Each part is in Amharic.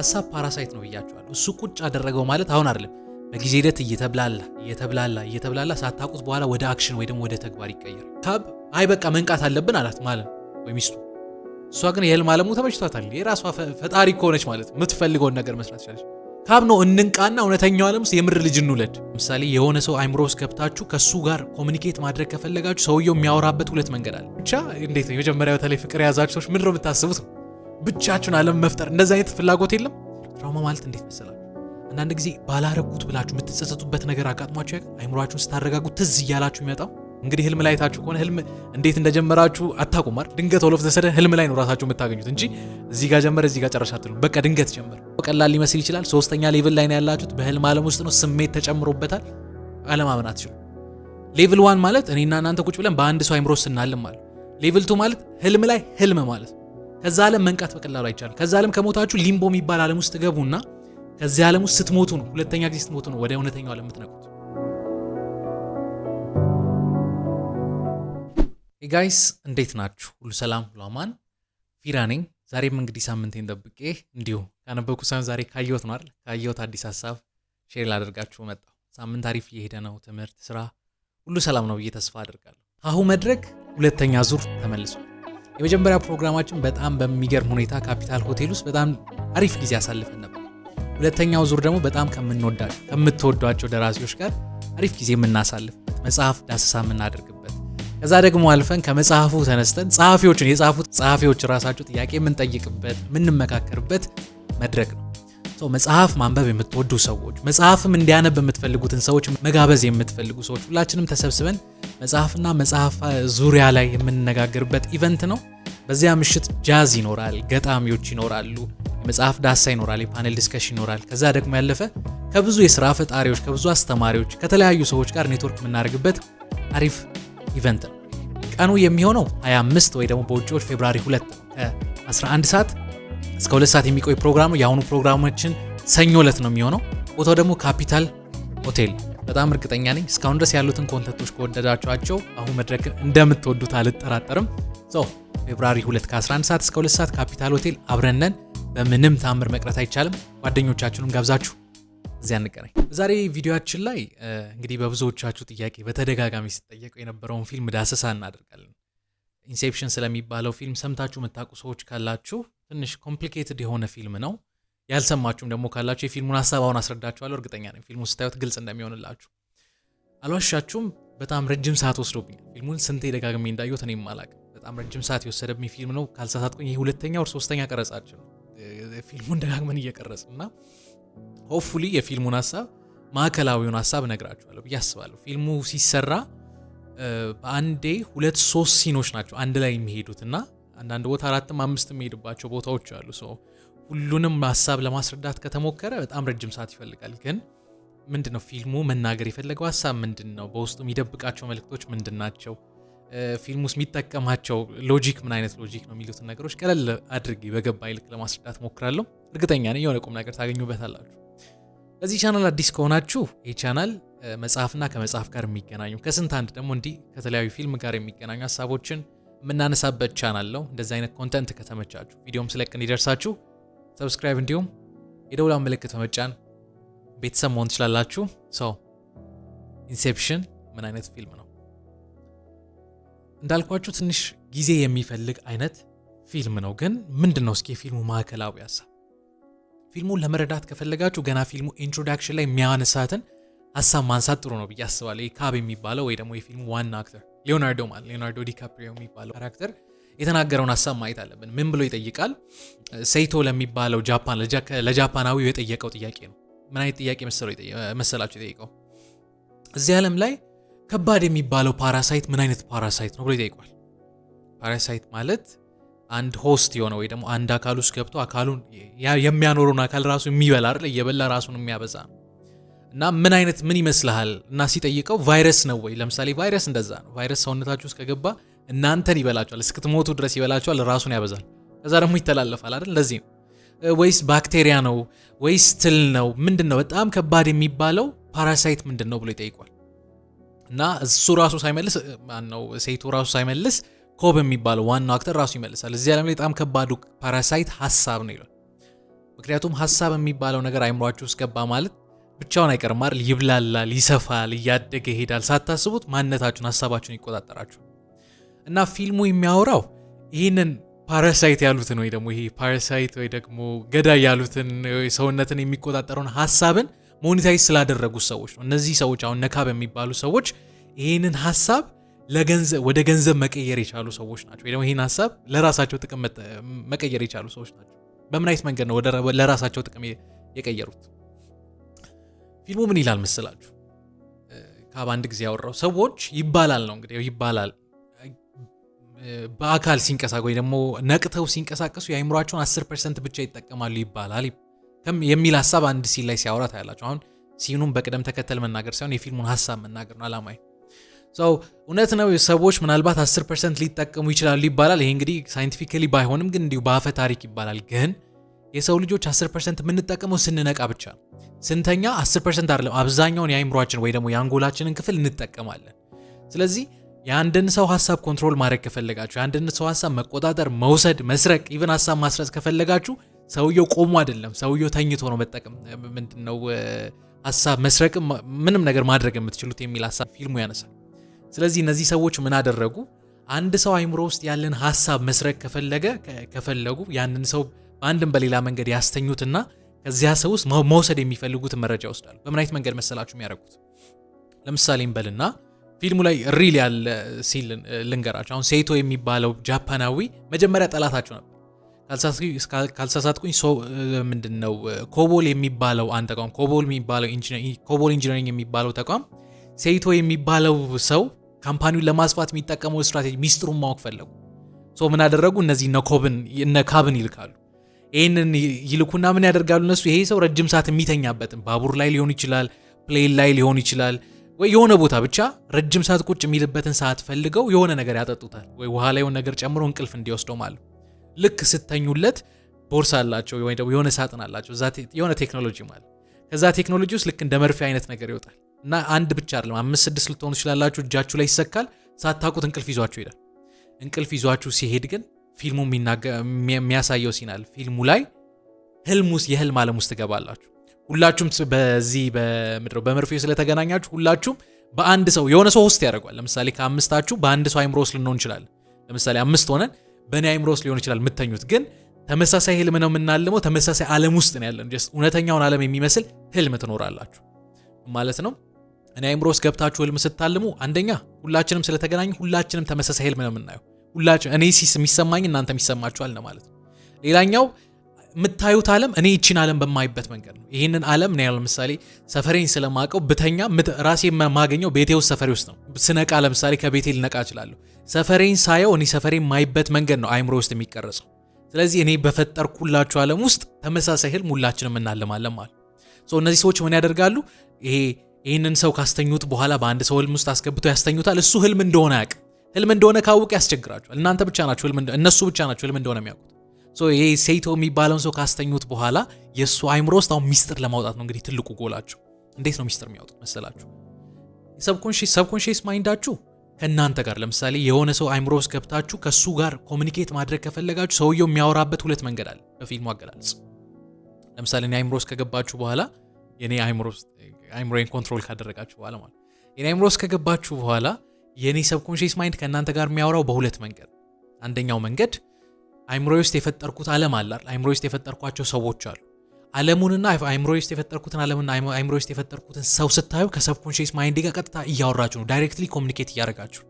ሀሳብ parasite ነው ብያችኋለሁ። እሱ ቁጭ አደረገው ማለት አሁን አይደለም፣ በጊዜ ሂደት እየተብላላ እየተብላላ እየተብላላ ሳታውቁት በኋላ ወደ action ወይ ደግሞ ወደ ተግባር ይቀየራል። ካብ አይ በቃ መንቃት አለብን አላት ማለት ወይ ሚስቱ። እሷ ግን የህልም ዓለሙ ተመችቷታል። የራሷ ፈጣሪ ከሆነች ማለት የምትፈልገውን ነገር መስራት ትችላለች። ካብ ነው እንንቃና እውነተኛው ዓለም ውስጥ የምር ልጅ እንውለድ። ለምሳሌ የሆነ ሰው አይምሮ ውስጥ ገብታችሁ ከሱ ጋር communicate ማድረግ ከፈለጋችሁ ሰውየው የሚያወራበት ሁለት መንገድ አለ። ብቻ እንዴት ነው የመጀመሪያ በተለይ ፍቅር የያዛችሁ ሰዎች ምንድን ነው የምታስቡት? ብቻችሁን ዓለም መፍጠር እንደዚህ አይነት ፍላጎት የለም። Trauma ማለት እንዴት መሰላችሁ? አንዳንድ ጊዜ ባላረጉት ብላችሁ የምትጸጸቱበት ነገር አጋጥሟችሁ ያውቃል? አይምሯችሁን ስታረጋጉት ትዝ እያላችሁ የሚመጣው እንግዲህ ህልም ላይ አይታችሁ ከሆነ ህልም እንዴት እንደጀመራችሁ አታውቁም አይደል? ድንገት all of the sudden ህልም ላይ ነው ራሳችሁ የምታገኙት እንጂ እዚህ ጋር ጀመረ እዚህ ጋር ጨረሻ አትሉም። በቃ ድንገት ጀመረ። ቀላል ሊመስል ይችላል። ሶስተኛ level ላይ ነው ያላችሁት። በህልም ዓለም ውስጥ ነው። ስሜት ተጨምሮበታል። አለማመን አትችሉም። Level one ማለት እኔና እናንተ ቁጭ ብለን በአንድ ሰው አይምሮ ስናልም ማለት። Level two ማለት ህልም ላይ ህልም ማለት። ከዛ ዓለም መንቃት በቀላሉ አይቻልም። ከዛ ዓለም ከሞታችሁ limbo የሚባል ዓለም ውስጥ ትገቡና ከዚህ ዓለም ውስጥ ስትሞቱ ነው፣ ሁለተኛ ጊዜ ስትሞቱ ነው ወደ እውነተኛው ዓለም የምትነቁት። Guys እንዴት ናችሁ? ሁሉ ሰላም፣ ሁሉ አማን። ፊራ ነኝ። ዛሬም እንግዲህ ሳምንቴን ጠብቄ እንዲሁ ካነበብኩ ሳይሆን ዛሬ ካየሁት ነው አይደል? ካየሁት አዲስ ሀሳብ share ላደርጋችሁ መጣሁ። ሳምንት አሪፍ እየሄደ ነው። ትምህርት፣ ስራ ሁሉ ሰላም ነው ብዬ ተስፋ አደርጋለሁ። ሀሁ መድረክ ሁለተኛ ዙር ተመልሷል። የመጀመሪያ ፕሮግራማችን በጣም በሚገርም ሁኔታ ካፒታል ሆቴል ውስጥ በጣም አሪፍ ጊዜ አሳልፈን ነበር። ሁለተኛው ዙር ደግሞ በጣም ከምንወዳቸው ከምትወዷቸው ደራሲዎች ጋር አሪፍ ጊዜ የምናሳልፍበት፣ መጽሐፍ ዳሰሳ የምናደርግበት፣ ከዛ ደግሞ አልፈን ከመጽሐፉ ተነስተን ጸሐፊዎችን የጻፉት ጸሐፊዎች ራሳቸው ጥያቄ የምንጠይቅበት፣ የምንመካከርበት መድረክ ነው። መጽሐፍ ማንበብ የምትወዱ ሰዎች፣ መጽሐፍም እንዲያነብ የምትፈልጉትን ሰዎች መጋበዝ የምትፈልጉ ሰዎች ሁላችንም ተሰብስበን መጽሐፍና መጽሐፍ ዙሪያ ላይ የምንነጋገርበት event ነው። በዚያ ምሽት ጃዝ ይኖራል፣ ገጣሚዎች ይኖራሉ፣ የመጽሐፍ ዳሰሳ ይኖራል፣ የ panel discussion ይኖራል። ከዛ ደግሞ ያለፈ ከብዙ የስራ ፈጣሪዎች፣ ከብዙ አስተማሪዎች፣ ከተለያዩ ሰዎች ጋር ኔትወርክ የምናደርግበት አሪፍ event ነው። ቀኑ የሚሆነው 25 ወይ ደግሞ በውጭዎች February 2 ነው። ከ11 ሰዓት እስከ 2 ሰዓት የሚቆይ ፕሮግራም ነው። የአሁኑ ፕሮግራማችን ሰኞ ዕለት ነው የሚሆነው። ቦታው ደግሞ ካፒታል ሆቴል። በጣም እርግጠኛ ነኝ እስካሁን ድረስ ያሉትን content ኦች ከወደዳችኋቸው አሁን መድረክ እንደምትወዱት አልጠራጠርም። So February 2 ከ11 ሰዓት እስከ 2 ሰዓት ካፒታል ሆቴል አብረነን በምንም ታምር መቅረት አይቻልም። ጓደኞቻችሁንም ጋብዛችሁ እዚያ እንገናኝ። በዛሬ ቪዲዮአችን ላይ እንግዲህ በብዙዎቻችሁ ጥያቄ በተደጋጋሚ ሲጠየቁ የነበረውን ፊልም ዳሰሳ እናደርጋለን። Inception ስለሚባለው ፊልም ሰምታችሁ የምታውቁ ሰዎች ካላችሁ ትንሽ complicated የሆነ ፊልም ነው። ያልሰማችሁም ደግሞ ካላችሁ የፊልሙን ሀሳብ አሁን አስረዳችኋለሁ። እርግጠኛ ነኝ ፊልሙ ስታዩት ግልጽ እንደሚሆንላችሁ። አልዋሻችሁም፣ በጣም ረጅም ሰዓት ወስዶብኛል። ፊልሙን ስንቴ ደጋግሜ እንዳየሁት እኔም አላውቅም። በጣም ረጅም ሰዓት የወሰደብኝ ፊልም ነው። ካልሳሳትኩኝ ይህ ሁለተኛ ወር ሶስተኛ ቀረጻችን ነው። ፊልሙን ደጋግመን እየቀረጽን እና hopefully የፊልሙን ሀሳብ ማዕከላዊውን ሀሳብ እነግራችኋለሁ ብዬ አስባለሁ። ፊልሙ ሲሰራ በአንዴ ሁለት ሶስት scene ኦች ናቸው አንድ ላይ የሚሄዱት እና አንዳንድ ቦታ አራትም አምስትም የሚሄዱባቸው ቦታዎች አሉ። ሁሉንም ሀሳብ ለማስረዳት ከተሞከረ በጣም ረጅም ሰዓት ይፈልጋል። ግን ምንድን ነው ፊልሙ መናገር የፈለገው ሀሳብ ምንድን ነው? በውስጡ የሚደብቃቸው መልእክቶች ምንድን ናቸው? ፊልሙ ውስጥ የሚጠቀማቸው logic ምን አይነት logic ነው የሚሉትን ነገሮች ቀለል አድርጌ በገባኝ ልክ ለማስረዳት ሞክራለሁ። እርግጠኛ ነኝ የሆነ ቁም ነገር ታገኙበታላችሁ። ለዚህ ቻናል አዲስ ከሆናችሁ ይህ ቻናል መጽሐፍና ከመጽሐፍ ጋር የሚገናኙ ከስንት አንድ ደግሞ እንዲህ ከተለያዩ ፊልም ጋር የሚገናኙ ሀሳቦችን የምናነሳበት ቻናል ነው። እንደዚህ አይነት content ከተመቻችሁ ቪዲዮም ስለቅ እንዲደርሳችሁ subscribe እንዲሁም የደውሏን ምልክት በመጫን ቤተሰብ መሆን ትችላላችሁ። So Inception ምን አይነት ፊልም ነው? እንዳልኳችሁ ትንሽ ጊዜ የሚፈልግ አይነት ፊልም ነው። ግን ምንድን ነው እስኪ የፊልሙ ማዕከላዊ ሀሳብ? ፊልሙን ለመረዳት ከፈለጋችሁ ገና ፊልሙ introduction ላይ የሚያነሳትን ሀሳብ ማንሳት ጥሩ ነው ብዬ አስባለሁ። ካብ የሚባለው ወይ ደግሞ የፊልሙ ዋና actor ሊዮናርዶ ማለት ሊዮናርዶ ዲካፕሪዮ የሚባለው character የተናገረውን ሀሳብ ማየት አለብን። ምን ብሎ ይጠይቃል? ሴይቶ ለሚባለው ጃፓን ለጃፓናዊው የጠየቀው ጥያቄ ነው። ምን አይነት ጥያቄ መሰላችሁ የጠየቀው? እዚህ ዓለም ላይ ከባድ የሚባለው parasite ምን አይነት parasite ነው ብሎ ይጠይቋል። Parasite ማለት አንድ host የሆነ ወይ ደግሞ አንድ አካል ውስጥ ገብቶ አካሉን የሚያኖረውን አካል ራሱ የሚበላ አይደል? እየበላ ራሱን የሚያበዛ ነው። እና ምን አይነት ምን ይመስልሃል? እና ሲጠይቀው ቫይረስ ነው ወይ? ለምሳሌ ቫይረስ እንደዛ ነው። ቫይረስ ሰውነታችሁ ውስጥ ከገባ እናንተን ይበላችኋል፣ እስክትሞቱ ድረስ ይበላችኋል፣ ራሱን ያበዛል። ከዛ ደግሞ ይተላለፋል አይደል? ለዚህ ነው። ወይስ ባክቴሪያ ነው ወይስ ትል ነው? ምንድን ነው በጣም ከባድ የሚባለው parasite ምንድን ነው ብሎ ይጠይቋል። እና እሱ ራሱ ሳይመልስ ማነው ሴቱ ራሱ ሳይመልስ ኮብ የሚባለው ዋናው actor ራሱ ይመልሳል። እዚህ ዓለም ላይ በጣም ከባዱ parasite ሀሳብ ነው ይላል። ምክንያቱም ሀሳብ የሚባለው ነገር አይምሯችሁ ውስጥ ገባ ማለት ብቻውን አይቀርም አይደል? ይብላላል፣ ይሰፋል፣ እያደገ ይሄዳል። ሳታስቡት ማንነታችሁን፣ ሀሳባችሁን ይቆጣጠራችሁ። እና ፊልሙ የሚያወራው ይህንን parasite ያሉትን ወይ ደግሞ ይሄ parasite ወይ ደግሞ ገዳይ ያሉትን ሰውነትን የሚቆጣጠረውን ሀሳብን monetize ስላደረጉት ሰዎች ነው። እነዚህ ሰዎች አሁን እነ ካብ የሚባሉ ሰዎች ይህንን ሀሳብ ለገንዘብ ወደ ገንዘብ መቀየር የቻሉ ሰዎች ናቸው። ወይ ደግሞ ይህን ሀሳብ ለራሳቸው ጥቅም መቀየር የቻሉ ሰዎች ናቸው። በምን አይነት መንገድ ነው ለራሳቸው ጥቅም የቀየሩት? ፊልሙ ምን ይላል መሰላችሁ? ካብ አንድ ጊዜ ያወራው ሰዎች ይባላል ነው እንግዲህ ይባላል፣ በአካል ሲንቀሳቀሱ ወይ ደግሞ ነቅተው ሲንቀሳቀሱ የአይምሯቸውን 10% ብቻ ይጠቀማሉ ይባላል የሚል ሀሳብ አንድ scene ላይ ሲያወራ ታያላችሁ። አሁን scene ኡን በቅደም ተከተል መናገር ሳይሆን የፊልሙን ሀሳብ መናገር ነው አላማዬ። So እውነት ነው፣ ሰዎች ምናልባት 10% ሊጠቀሙ ይችላሉ ይባላል። ይሄ እንግዲህ scientifically ባይሆንም ግን እንዲሁ በአፈ ታሪክ ይባላል። ግን የሰው ልጆች 10% የምንጠቀመው ስንነቃ ብቻ ነው። ስንተኛ 10% አይደለም፣ አብዛኛውን የአይምሯችን ወይ ደግሞ የአንጎላችንን ክፍል እንጠቀማለን። ስለዚህ የአንድን ሰው ሀሳብ control ማድረግ ከፈለጋችሁ፣ የአንድን ሰው ሀሳብ መቆጣጠር፣ መውሰድ፣ መስረቅ፣ even ሀሳብ ማስረጽ ከፈለጋችሁ ሰውየው ቆሞ አይደለም፣ ሰውየው ተኝቶ ነው መጠቀም ምንድነው ሀሳብ መስረቅም ምንም ነገር ማድረግ የምትችሉት የሚል ሀሳብ ፊልሙ ያነሳል። ስለዚህ እነዚህ ሰዎች ምን አደረጉ? አንድ ሰው አይምሮ ውስጥ ያለን ሀሳብ መስረቅ ከፈለጉ ያንን ሰው በአንድም በሌላ መንገድ ያስተኙትና ከዚያ ሰው ውስጥ መውሰድ የሚፈልጉትን መረጃ ይወስዳሉ። በምን አይነት መንገድ መሰላችሁ የሚያደርጉት? ለምሳሌ እንበልና ፊልሙ ላይ real ያለ scene ልንገራችሁ። አሁን ሴቶ የሚባለው ጃፓናዊ መጀመሪያ ጠላታቸው ነበር። ካልሳሳትኩኝ ምንድን ነው ኮቦል የሚባለው አንድ ተቋም፣ ኮቦል የሚባለው ኮቦል Engineering የሚባለው ተቋም ሴቶ የሚባለው ሰው company ውን ለማስፋት የሚጠቀመው ስትራቴጂ ሚስጥሩን ማወቅ ፈለጉ። So ምን አደረጉ? እነዚህ እነ ካብን ይልካሉ። ይህንን ይልኩና ምን ያደርጋሉ እነሱ? ይሄ ሰው ረጅም ሰዓት የሚተኛበትን፣ ባቡር ላይ ሊሆን ይችላል፣ plane ላይ ሊሆን ይችላል፣ ወይ የሆነ ቦታ ብቻ ረጅም ሰዓት ቁጭ የሚልበትን ሰዓት ፈልገው የሆነ ነገር ያጠጡታል፣ ወይ ውሃ ላይ የሆነ ነገር ጨምሮ እንቅልፍ እንዲወስደው ማለት። ልክ ስተኙለት ቦርሳ አላቸው ወይ ደግሞ የሆነ ሳጥን አላቸው፣ እዛ የሆነ ቴክኖሎጂ ማለት፣ ከዛ ቴክኖሎጂ ውስጥ ልክ እንደ መርፌ አይነት ነገር ይወጣል እና አንድ ብቻ አይደለም፣ አምስት ስድስት ልትሆኑ ትችላላችሁ። እጃችሁ ላይ ይሰካል። ሳታውቁት እንቅልፍ ይዟችሁ ይሄዳል። እንቅልፍ ይዟችሁ ሲሄድ ግን ፊልሙ የሚያሳየው scene አለ። ፊልሙ ላይ ህልም ውስጥ፣ የህልም ዓለም ውስጥ ትገባላችሁ። ሁላችሁም በዚህ በምድረው በመርፌው ስለተገናኛችሁ ሁላችሁም በአንድ ሰው፣ የሆነ ሰው host ያደርገዋል። ለምሳሌ ከአምስታችሁ በአንድ ሰው አይምሮ ውስጥ ልንሆን እንችላለን። ለምሳሌ አምስት ሆነን በእኔ አይምሮ ውስጥ ሊሆን ይችላል የምተኙት፣ ግን ተመሳሳይ ህልም ነው የምናልመው። ተመሳሳይ ዓለም ውስጥ ነው ያለን። Just እውነተኛውን ዓለም የሚመስል ህልም ትኖራላችሁ ማለት ነው። እኔ አይምሮ ውስጥ ገብታችሁ ህልም ስታልሙ አንደኛ ሁላችንም ስለተገናኙ ሁላችንም ተመሳሳይ ህልም ነው የምናየው። ሁላችን እኔ የሚሰማኝ እናንተም ይሰማችኋል ማለት ነው። ሌላኛው የምታዩት ዓለም እኔ ይቺን ዓለም በማይበት መንገድ ነው። ይህንን ዓለም እኔ ለምሳሌ ሰፈሬን ስለማቀው ብተኛ ራሴ የማገኘው ቤቴ ውስጥ፣ ሰፈሬ ውስጥ ነው። ስነቃ ለምሳሌ ከቤቴ ልነቃ እችላለሁ። ሰፈሬን ሳየው እኔ ሰፈሬን የማይበት መንገድ ነው አይምሮ ውስጥ የሚቀረጸው። ስለዚህ እኔ በፈጠርኩላችሁ ዓለም ውስጥ ተመሳሳይ ህልም ሁላችንም እናልማለን ማለት። እነዚህ ሰዎች ምን ያደርጋሉ? ይህንን ሰው ካስተኙት በኋላ በአንድ ሰው ህልም ውስጥ አስገብተው ያስተኙታል። እሱ ህልም እንደሆነ አያውቅም። ህልም እንደሆነ ካወቀ ያስቸግራቸዋል። እናንተ ብቻ ናችሁ ህልም፣ እነሱ ብቻ ናቸው ህልም እንደሆነ የሚያውቁት። ይሄ ሴቶ የሚባለውን ሰው ካስተኙት በኋላ የእሱ አይምሮ ውስጥ አሁን ሚስጥር ለማውጣት ነው እንግዲህ ትልቁ ጎላቸው። እንዴት ነው ሚስጥር የሚያወጡት መሰላችሁ? Subconscious mind ኣችሁ ከእናንተ ጋር፣ ለምሳሌ የሆነ ሰው አይምሮ ውስጥ ገብታችሁ ከእሱ ጋር communicate ማድረግ ከፈለጋችሁ ሰውየው የሚያወራበት ሁለት መንገድ አለ በፊልሙ አገላለጽ። ለምሳሌ እኔ አይምሮ ውስጥ ከገባችሁ በኋላ፣ የኔ አይምሮ ውስጥ አይምሮዬን control ካደረጋችሁ በኋላ ማለት፣ የኔ አይምሮ ውስጥ ከገባችሁ በኋላ የኔ subconscious mind ከእናንተ ጋር የሚያወራው በሁለት መንገድ። አንደኛው መንገድ አይምሮ ውስጥ የፈጠርኩት ዓለም አለ አይደል? አይምሮ ውስጥ የፈጠርኳቸው ሰዎች አሉ። ዓለሙንና አይምሮ ውስጥ የፈጠርኩትን ዓለምና አይምሮ ውስጥ የፈጠርኩትን ሰው ስታዩ ከ subconscious mind ጋር ቀጥታ እያወራችሁ ነው። Directly communicate እያደረጋችሁ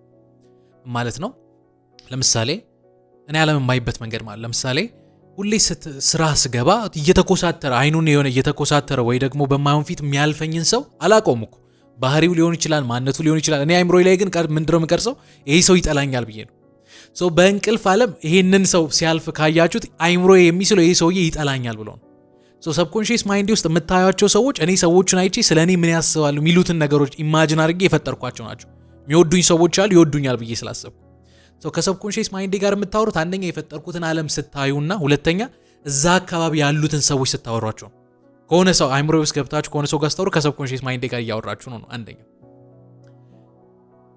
ማለት ነው። ለምሳሌ እኔ ዓለም የማይበት መንገድ ማለት፣ ለምሳሌ ሁሌ ስራ ስገባ እየተኮሳተረ፣ አይኑን የሆነ እየተኮሳተረ ወይ ደግሞ በማይሆን ፊት የሚያልፈኝን ሰው አላውቀውም እኮ፣ ባህሪው ሊሆን ይችላል፣ ማንነቱ ሊሆን ይችላል። እኔ አይምሮዬ ላይ ግን ምንድነው የምቀርጸው? ይሄ ሰው ይጠላኛል ብዬ ነው። So በእንቅልፍ ዓለም ይሄንን ሰው ሲያልፍ ካያችሁት አይምሮዬ የሚስለው ይሄ ሰውዬ ይጠላኛል ብሎ ነው። So subconscious mind ኤ ውስጥ የምታዩቸው ሰዎች እኔ ሰዎቹን አይቼ ስለ እኔ ምን ያስባሉ የሚሉትን ነገሮች imagine አድርጌ የፈጠርኳቸው ናቸው። የሚወዱኝ ሰዎች አሉ፣ ይወዱኛል ብዬ ስላሰብኩ። So ከ subconscious mind ኤ ጋር የምታወሩት አንደኛ የፈጠርኩትን ዓለም ስታዩና ሁለተኛ እዛ አካባቢ ያሉትን ሰዎች ስታወሯቸው ነው። ከሆነ ሰው አይምሮ ውስጥ ገብታችሁ ከሆነ ሰው ጋር ስታወሩ ከ subconscious mind ኤ ጋር እያወራችሁ ነው አንደኛው።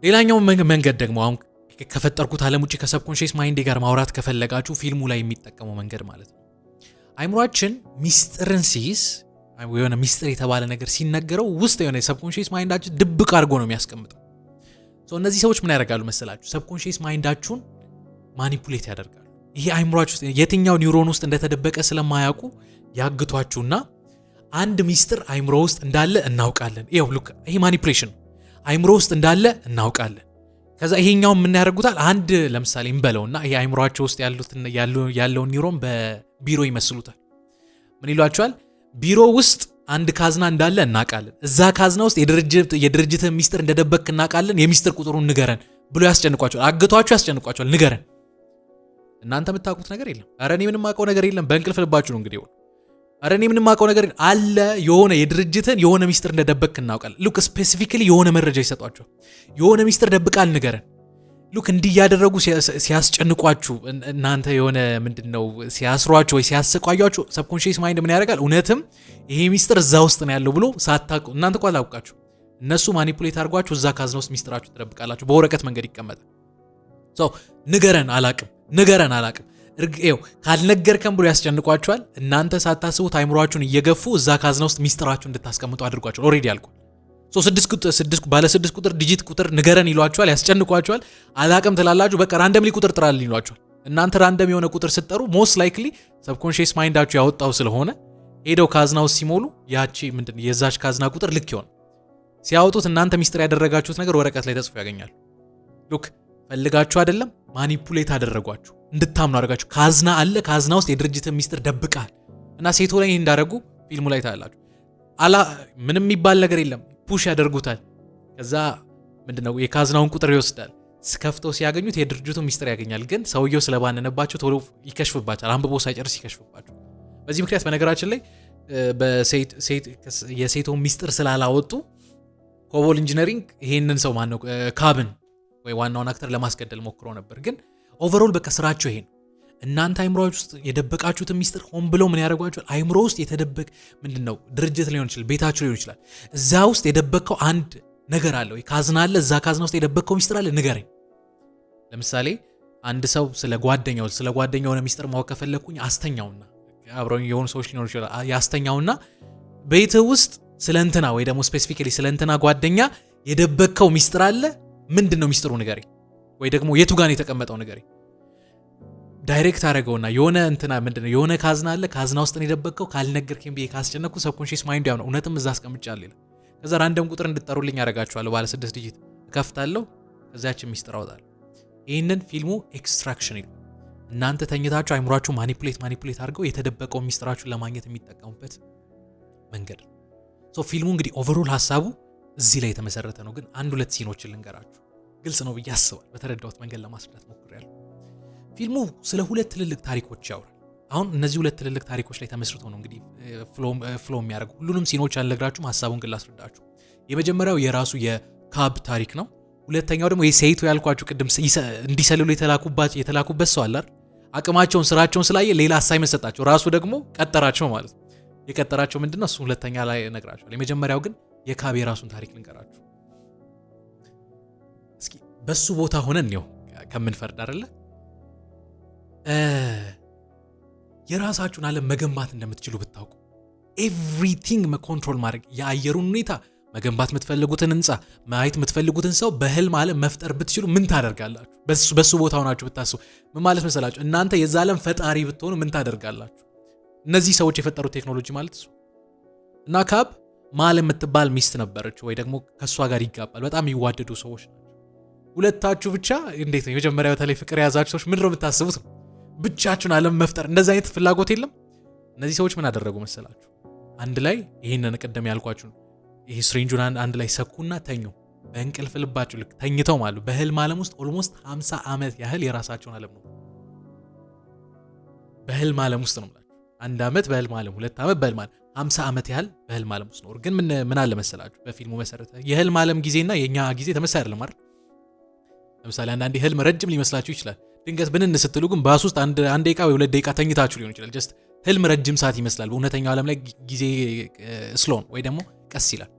ሌላኛው መንገድ ደግሞ አሁን ከፈጠርኩት ዓለም ውጭ ከ subconscious mind ኤ ጋር ማውራት ከፈለጋችሁ ፊልሙ ላይ የሚጠቀመው መንገድ ማለት ነው። አይምሯችን ሚስጥርን ሲይዝ፣ የሆነ ሚስጥር የተባለ ነገር ሲነገረው ውስጥ የሆነ subconscious mind ኣችን ድብቅ አድርጎ ነው የሚያስቀምጠው። እነዚህ ሰዎች ምን ያደርጋሉ መሰላችሁ? Subconscious mind ኣችሁን manipulate ያደርጋሉ። ይሄ አይምሯችሁ ውስጥ የትኛው ኒውሮን ውስጥ እንደተደበቀ ስለማያውቁ ያግቷችሁና አንድ ሚስጥር አይምሮ ውስጥ እንዳለ እናውቃለን። ይኸው look፣ ይሄ manipulation ነው። አይምሮ ውስጥ እንዳለ እናውቃለን። ከዛ ይሄኛው ምን ያደርጉታል? አንድ ለምሳሌ እንበለውና ይሄ አይምሯቸው ውስጥ ያለውን ኒውሮን በቢሮ ይመስሉታል። ምን ይሏቸዋል? ቢሮ ውስጥ አንድ ካዝና እንዳለ እናውቃለን። እዛ ካዝና ውስጥ የድርጅት ሚስጥር እንደደበቅክ እናውቃለን። የሚስጥር ቁጥሩን ንገረን ብሎ ያስጨንቋቸዋል። አግቷቸው ያስጨንቋቸዋል። ንገረን። እናንተ የምታውቁት ነገር የለም። ኧረ እኔ ምንም አውቀው ነገር የለም። በእንቅልፍ ልባችሁ ነው እንግዲህ። ኧረ እኔ ምንም አውቀው ነገር አለ፣ የሆነ የድርጅትን የሆነ ሚስጥር እንደደበቅክ እናውቃለን። Look፣ specifically የሆነ መረጃ ይሰጧቸዋል። የሆነ ሚስጥር ደብቃል፣ ንገረን። Look፣ እንዲህ እያደረጉ ሲያስጨንቋችሁ፣ እናንተ የሆነ ምንድን ነው ሲያስሯችሁ ወይ ሲያሰቃያችሁ subconscious mind ምን ያደርጋል? እውነትም ይሄ ሚስጥር እዛ ውስጥ ነው ያለው ብሎ ሳታውቁ፣ እናንተ እኮ አላውቃችሁ፣ እነሱ manipulate አድርጓችሁ እዛ ካዝና ውስጥ ሚስጥራችሁ ትደብቃላችሁ። በወረቀት መንገድ ይቀመጣል። So ንገረን፣ አላቅም፣ ንገረን፣ አላቅም፣ ይኸው ካልነገርከን ብሎ ያስጨንቋችኋል። እናንተ ሳታስቡት አይምሯችሁን እየገፉ እዛ ካዝና ውስጥ ሚስጥራችሁን እንድታስቀምጡ አድርጓቸዋል። Already አልቋል። ስድስት ባለ ስድስት ቁጥር digit ቁጥር ንገረን ይሏችኋል፣ ያስጨንቋችኋል። አላቅም ትላላችሁ። በቃ randomly ቁጥር ጥራልን ይሏችኋል። እናንተ random የሆነ ቁጥር ስትጠሩ most likely subconscious mind ኣችሁ ያወጣው ስለሆነ ሄደው ካዝና ውስጥ ሲሞሉ ያቺ ምንድን የዛች ካዝና ቁጥር ልክ ይሆን ሲያወጡት እናንተ ሚስጥር ያደረጋችሁት ነገር ወረቀት ላይ ተጽፎ ያገኛሉ። Look፣ ፈልጋችሁ አይደለም፣ manipulate አደረጓችሁ፣ እንድታምኑ አደረጋችሁ። ካዝና አለ፣ ካዝና ውስጥ የድርጅት ሚስጥር ደብቃል እና ሴቶ ላይ እንዳደረጉ ፊልሙ ላይ ታያላችሁ። አላ ምንም የሚባል ነገር የለም፣ push ያደርጉታል። ከዛ ምንድነው የካዝናውን ቁጥር ይወስዳል። ከፍተው ሲያገኙት የድርጅቱ ሚስጥር ያገኛል። ግን ሰውየው ስለባነነባቸው ቶሎ ይከሽፍባቸዋል። አንብቦ ሳይጨርስ ይከሽፍባቸው። በዚህ ምክንያት በነገራችን ላይ የሴቶን ሚስጥር ስላላወጡ ኮቦል Engineering ይሄንን ሰው ማነው ካብን ወይ ዋናውን actor ለማስገደል ሞክሮ ነበር። ግን overall በቃ ስራቸው ይሄ ነው። እናንተ አይምሮች ውስጥ የደበቃችሁትን ሚስጥር ሆን ብለው ምን ያደርጓቸዋል? አይምሮ ውስጥ የተደበቅ ምንድን ነው ድርጅት ሊሆን ይችላል፣ ቤታችሁ ሊሆን ይችላል። እዛ ውስጥ የደበቅከው አንድ ነገር አለ ወይ ካዝና አለ፣ እዛ ካዝና ውስጥ የደበቅከው ሚስጥር አለ፣ ንገረኝ። ለምሳሌ አንድ ሰው ስለ ጓደኛው የሆነ ሚስጥር ማወቅ ከፈለግኩኝ አስተኛውና፣ አብረው የሆኑ ሰዎች ሊኖሩ ይችላል፣ ያስተኛውና ቤትህ ውስጥ ስለ እንትና ወይ ደግሞ specifically ስለ እንትና ጓደኛ የደበቅከው ሚስጥር አለ፣ ምንድን ነው ሚስጥሩ ንገረኝ፣ ወይ ደግሞ የቱ ጋር ነው የተቀመጠው ንገረኝ። Direct አደረገውና የሆነ እንትና ምንድን ነው የሆነ ካዝና አለ፣ ካዝና ውስጥ ነው የደበቅከው፣ ካልነገርከኝ ብዬ ካስጨነቅኩ subconscious mind ኡ ያው ነው እውነትም እዛ አስቀምጫለሁ ይላል። ከዛ random ቁጥር እንድጠሩልኝ ያደርጋችኋለሁ። ባለ ስድስት digit እከፍታለሁ፣ ከዚያችን ሚስጥር አወጣለሁ። ይህንን ፊልሙ extraction ይሉ እናንተ ተኝታችሁ አይምሯችሁ manipulate አድርገው የተደበቀውን ሚስጥራችሁን ለማግኘት የሚጠቀሙበት መንገድ ነው። So ፊልሙ እንግዲህ overall ሀሳቡ እዚህ ላይ የተመሰረተ ነው። ግን አንድ ሁለት scene ኦችን ልንገራችሁ፣ ግልጽ ነው ብዬ አስባለሁ። በተረዳሁት መንገድ ለማስረዳት ሞክሬያለሁ። ፊልሙ ስለ ሁለት ትልልቅ ታሪኮች ያወራል። አሁን እነዚህ ሁለት ትልልቅ ታሪኮች ላይ ተመስርቶ ነው እንግዲህ flow የሚያደርጉ። ሁሉንም scene ኦች አልነግራችሁም፣ ሀሳቡን ግን ላስረዳችሁ። የመጀመሪያው የራሱ የካብ ታሪክ ነው። ሁለተኛው ደግሞ የሴይቱ ያልኳችሁ ቅድም እንዲሰልሉ የተላኩበት ሰው አለ አይደል? አቅማቸውን ስራቸውን ስላየ ሌላ assignment ሰጣቸው። ራሱ ደግሞ ቀጠራቸው ማለት ነው። የቀጠራቸው ምንድነው? እሱ ሁለተኛ ላይ እነግራችኋለሁ። የመጀመሪያው ግን የካብ የራሱን ታሪክ ልንገራችሁ እስኪ። በሱ ቦታ ሆነን ነው ከምንፈርድ አይደለ፣ የራሳችሁን ዓለም መገንባት እንደምትችሉ ብታውቁ፣ everything control ማድረግ፣ የአየሩን ሁኔታ መገንባት፣ የምትፈልጉትን ህንፃ፣ ማየት የምትፈልጉትን ሰው በህልም ዓለም መፍጠር ብትችሉ ምን ታደርጋላችሁ? በሱ ቦታ ሆናችሁ ብታስቡ ምን ማለት መሰላችሁ? እናንተ የዛ ዓለም ፈጣሪ ብትሆኑ ምን ታደርጋላችሁ? እነዚህ ሰዎች የፈጠሩት ቴክኖሎጂ ማለት እሱ። እና ካብ ማል የምትባል ሚስት ነበረች፣ ወይ ደግሞ ከእሷ ጋር ይጋባል። በጣም የሚዋደዱ ሰዎች ናቸው። ሁለታችሁ ብቻ እንዴት ነው የመጀመሪያ በተለይ ፍቅር የያዛችሁ ሰዎች ምንድን ነው የምታስቡት ነው? ብቻችሁን ዓለም መፍጠር እንደዚህ አይነት ፍላጎት የለም። እነዚህ ሰዎች ምን አደረጉ መሰላችሁ? አንድ ላይ ይህንን ቅድም ያልኳችሁ ይህ syringe ኡን አንድ ላይ ሰኩና ተኙ። በእንቅልፍ ልባቸው ልክ ተኝተው ማለት በህልም ዓለም ውስጥ almost 50 ዓመት ያህል የራሳቸውን ዓለም ነው። በህልም ዓለም ውስጥ ነው የምላችሁ። አንድ ዓመት በህልም ዓለም፣ 2 ዓመት በህልም ዓለም፣ 50 ዓመት ያህል በህልም ዓለም ውስጥ ኖሩ። ግን ምን አለ መሰላችሁ፣ በፊልሙ መሰረት የህልም ዓለም ጊዜና የእኛ ጊዜ ተመሳሳይ አይደለም አይደል? ለምሳሌ አንዳንዴ ህልም ረጅም ሊመስላችሁ ይችላል። ድንገት ብንን ስትሉ ግን ባስ ውስጥ አንድ ደቂቃ ወይ 2 ደቂቃ ተኝታችሁ ሊሆን ይችላል። Just ህልም ረጅም ሰዓት ይመስላል። በእውነተኛው ዓለም ላይ ጊዜ slow ወይ ደግሞ ቀስ ይላል።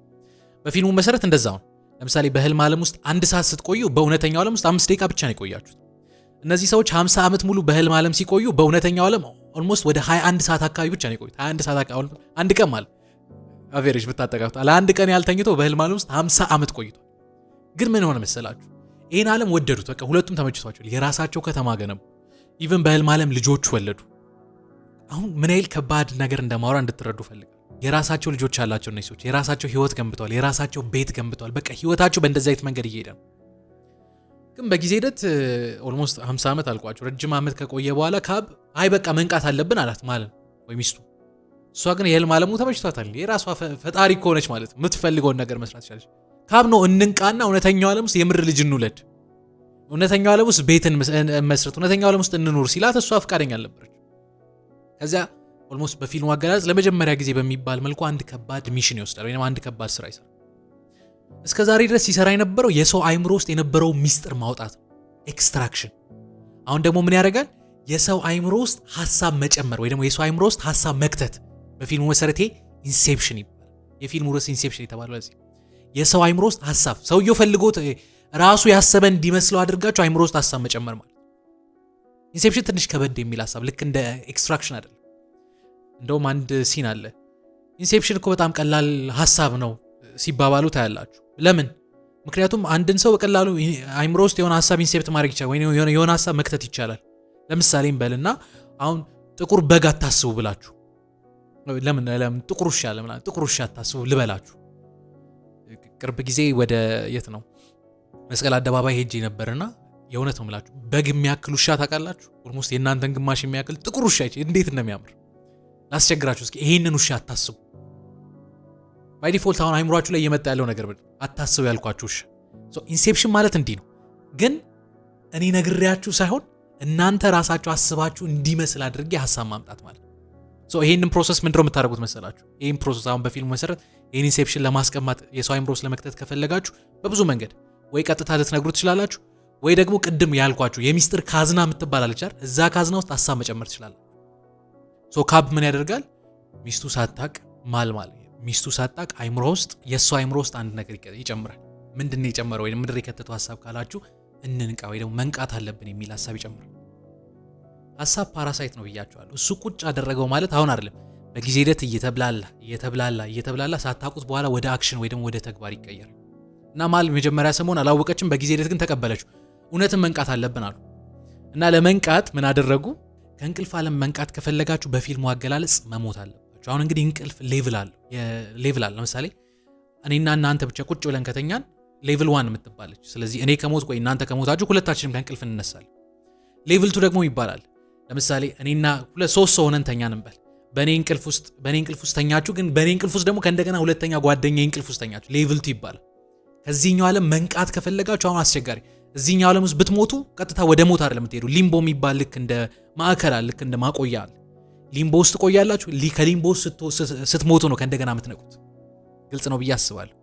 በፊልሙ መሰረት እንደዛው ነው። ለምሳሌ በህልም ዓለም ውስጥ አንድ ሰዓት ስትቆዩ በእውነተኛው ዓለም ውስጥ 5 ደቂቃ ብቻ ነው የቆያችሁት። እነዚህ ሰዎች 50 ዓመት ሙሉ በህልም ዓለም ሲቆዩ በእውነተኛው ዓለም Almost ወደ 21 ሰዓት አካባቢ ብቻ ነው የቆዩት። 21 ሰዓት አካባቢ፣ አንድ ቀን ማለት average ብታጠቃቁት፣ ለአንድ ቀን ያህል ተኝቶ በህልም ዓለም ውስጥ 50 ዓመት ቆይቷል። ግን ምን ሆነ መሰላችሁ? ይህን ዓለም ወደዱት። በቃ ሁለቱም ተመችቷቸዋል። የራሳቸው ከተማ ገነቡ። Even በህልም ዓለም ልጆች ወለዱ። አሁን ምን ያህል ከባድ ነገር እንደማወራ እንድትረዱ ፈልጋለሁ። የራሳቸው ልጆች ያላቸው እነዚህ ሰዎች የራሳቸው ህይወት ገንብተዋል። የራሳቸው ቤት ገንብተዋል። በቃ ህይወታቸው በእንደዚህ አይነት መንገድ እየሄደ ነው። ግን በጊዜ ሂደት almost 50 ዓመት አልቋቸው ረጅም ዓመት ከቆየ በኋላ ካብ አይ በቃ መንቃት አለብን አላት ማለት ወይ ሚስቱ። እሷ ግን የህልም ዓለሙ ተመችቷታል። የራሷ ፈጣሪ ከሆነች ማለት የምትፈልገውን ነገር መስራት ትችላለች። ካብ ነው እንንቃና እውነተኛው ዓለም ውስጥ የምር ልጅ እንውለድ፣ እውነተኛው ዓለም ውስጥ ቤትን መስረት፣ እውነተኛው ዓለም ውስጥ እንኑር ሲላት እሷ ፈቃደኛ አልነበረች። ከዚያ almost በፊልሙ አገላለጽ ለመጀመሪያ ጊዜ በሚባል መልኩ አንድ ከባድ mission ይወስዳል ወይም አንድ ከባድ ስራ ይሰራል። እስከ ዛሬ ድረስ ሲሰራ የነበረው የሰው አይምሮ ውስጥ የነበረው ሚስጥር ማውጣት፣ extraction። አሁን ደግሞ ምን ያደርጋል? የሰው አይምሮ ውስጥ ሀሳብ መጨመር ወይ ደግሞ የሰው አይምሮ ውስጥ ሀሳብ መክተት። በፊልሙ መሰረት inception ይባላል። የፊልሙ ርዕስ inception የተባለው ለዚህ፣ የሰው አይምሮ ውስጥ ሀሳብ ሰውየው ፈልጎት ራሱ ያሰበ እንዲመስለው አድርጋችሁ አይምሮ ውስጥ ሀሳብ መጨመር ማለት። Inception ትንሽ ከበድ የሚል ሀሳብ፣ ልክ እንደ extraction አይደለም። እንደውም አንድ scene አለ። Inception እኮ በጣም ቀላል ሀሳብ ነው ሲባባሉ ታያላችሁ። ለምን? ምክንያቱም አንድን ሰው በቀላሉ አይምሮ ውስጥ የሆነ ሀሳብ incept ማድረግ ይቻላል፣ ወይ የሆነ ሀሳብ መክተት ይቻላል። ለምሳሌ እንበልና አሁን ጥቁር በግ አታስቡ ብላችሁ፣ ለምን ለምን ጥቁር ውሻ፣ ለምን ጥቁር ውሻ አታስቡ ልበላችሁ። ቅርብ ጊዜ ወደ የት ነው መስቀል አደባባይ ሄጄ ነበርና የእውነት ነው የምላችሁ፣ በግ የሚያክል ውሻ ታውቃላችሁ? Almost የእናንተን ግማሽ የሚያክል ጥቁር ውሻ እንዴት እንደሚያምር ላስቸግራችሁ እስኪ። ይሄንን ውሻ አታስቡ። By default አሁን አይምሯችሁ ላይ እየመጣ ያለው ነገር አታስቡ ያልኳችሁ ውሻ። Inception ማለት እንዲህ ነው። ግን እኔ ነግሬያችሁ ሳይሆን እናንተ ራሳችሁ አስባችሁ እንዲመስል አድርጌ ሀሳብ ማምጣት ማለት። ይሄንን process ምንድነው የምታደርጉት መሰላችሁ? ይህን process አሁን በፊልሙ መሰረት ይህን inception ለማስቀመጥ፣ የሰው አይምሮ ውስጥ ለመክተት ከፈለጋችሁ በብዙ መንገድ ወይ ቀጥታ ልትነግሩ ትችላላችሁ፣ ወይ ደግሞ ቅድም ያልኳችሁ የሚስጥር ካዝና የምትባል አለች አይደል? እዛ ካዝና ውስጥ ሀሳብ መጨመር ትችላላችሁ። So ካብ ምን ያደርጋል? ሚስቱ ሳታቅ ማል ማለት ሚስቱ ሳታቅ አይምሮ ውስጥ፣ የእሷ አይምሮ ውስጥ አንድ ነገር ይጨምራል። ምንድን ነው የጨመረው ወይ ምንድን የከተተው ሀሳብ ካላችሁ እንንቃ ወይ ደግሞ መንቃት አለብን የሚል ሀሳብ ይጨምራል። ሀሳብ parasite ነው ብያችኋለሁ። እሱ ቁጭ አደረገው ማለት አሁን አይደለም፣ በጊዜ ሂደት እየተብላላ እየተብላላ እየተብላላ ሳታውቁት በኋላ ወደ action ወይ ደግሞ ወደ ተግባር ይቀየራል። እና ማል መጀመሪያ ሰሞን አላወቀችም፣ በጊዜ ሂደት ግን ተቀበለችው። እውነትን መንቃት አለብን አሉ። እና ለመንቃት ምን አደረጉ? ከእንቅልፍ ዓለም መንቃት ከፈለጋችሁ በፊልሙ አገላለጽ መሞት አለባችሁ። አሁን እንግዲህ እንቅልፍ level አለ፣ level አለ። ለምሳሌ እኔና እናንተ ብቻ ቁጭ ብለን ከተኛን level 1 የምትባለች። ስለዚህ እኔ ከሞትኩ ወይ እናንተ ከሞታችሁ ሁለታችንም ከእንቅልፍ እንነሳለን። Level 2 ደግሞ ይባላል። ለምሳሌ እኔና ሁለት ሶስት ሰው ሆነን ተኛን እንበል። በእኔ እንቅልፍ ውስጥ ተኛችሁ፣ ግን በእኔ እንቅልፍ ውስጥ ደግሞ ከእንደገና ሁለተኛ ጓደኛ እንቅልፍ ውስጥ ተኛችሁ። Level 2 ይባላል። ከዚህኛው ዓለም መንቃት ከፈለጋችሁ አሁን አስቸጋሪ፣ እዚህኛው ዓለም ውስጥ ብትሞቱ ቀጥታ ወደ ሞት አይደለም የምትሄዱ። Limbo የሚባል ልክ እንደ ማዕከል አለ፣ ልክ እንደ ማቆያ አለ። Limbo ውስጥ ትቆያላችሁ። ከ limbo ውስጥ ስትሞቱ ነው ከእንደገና የምትነቁት። ግልጽ ነው ብዬ አስባለሁ።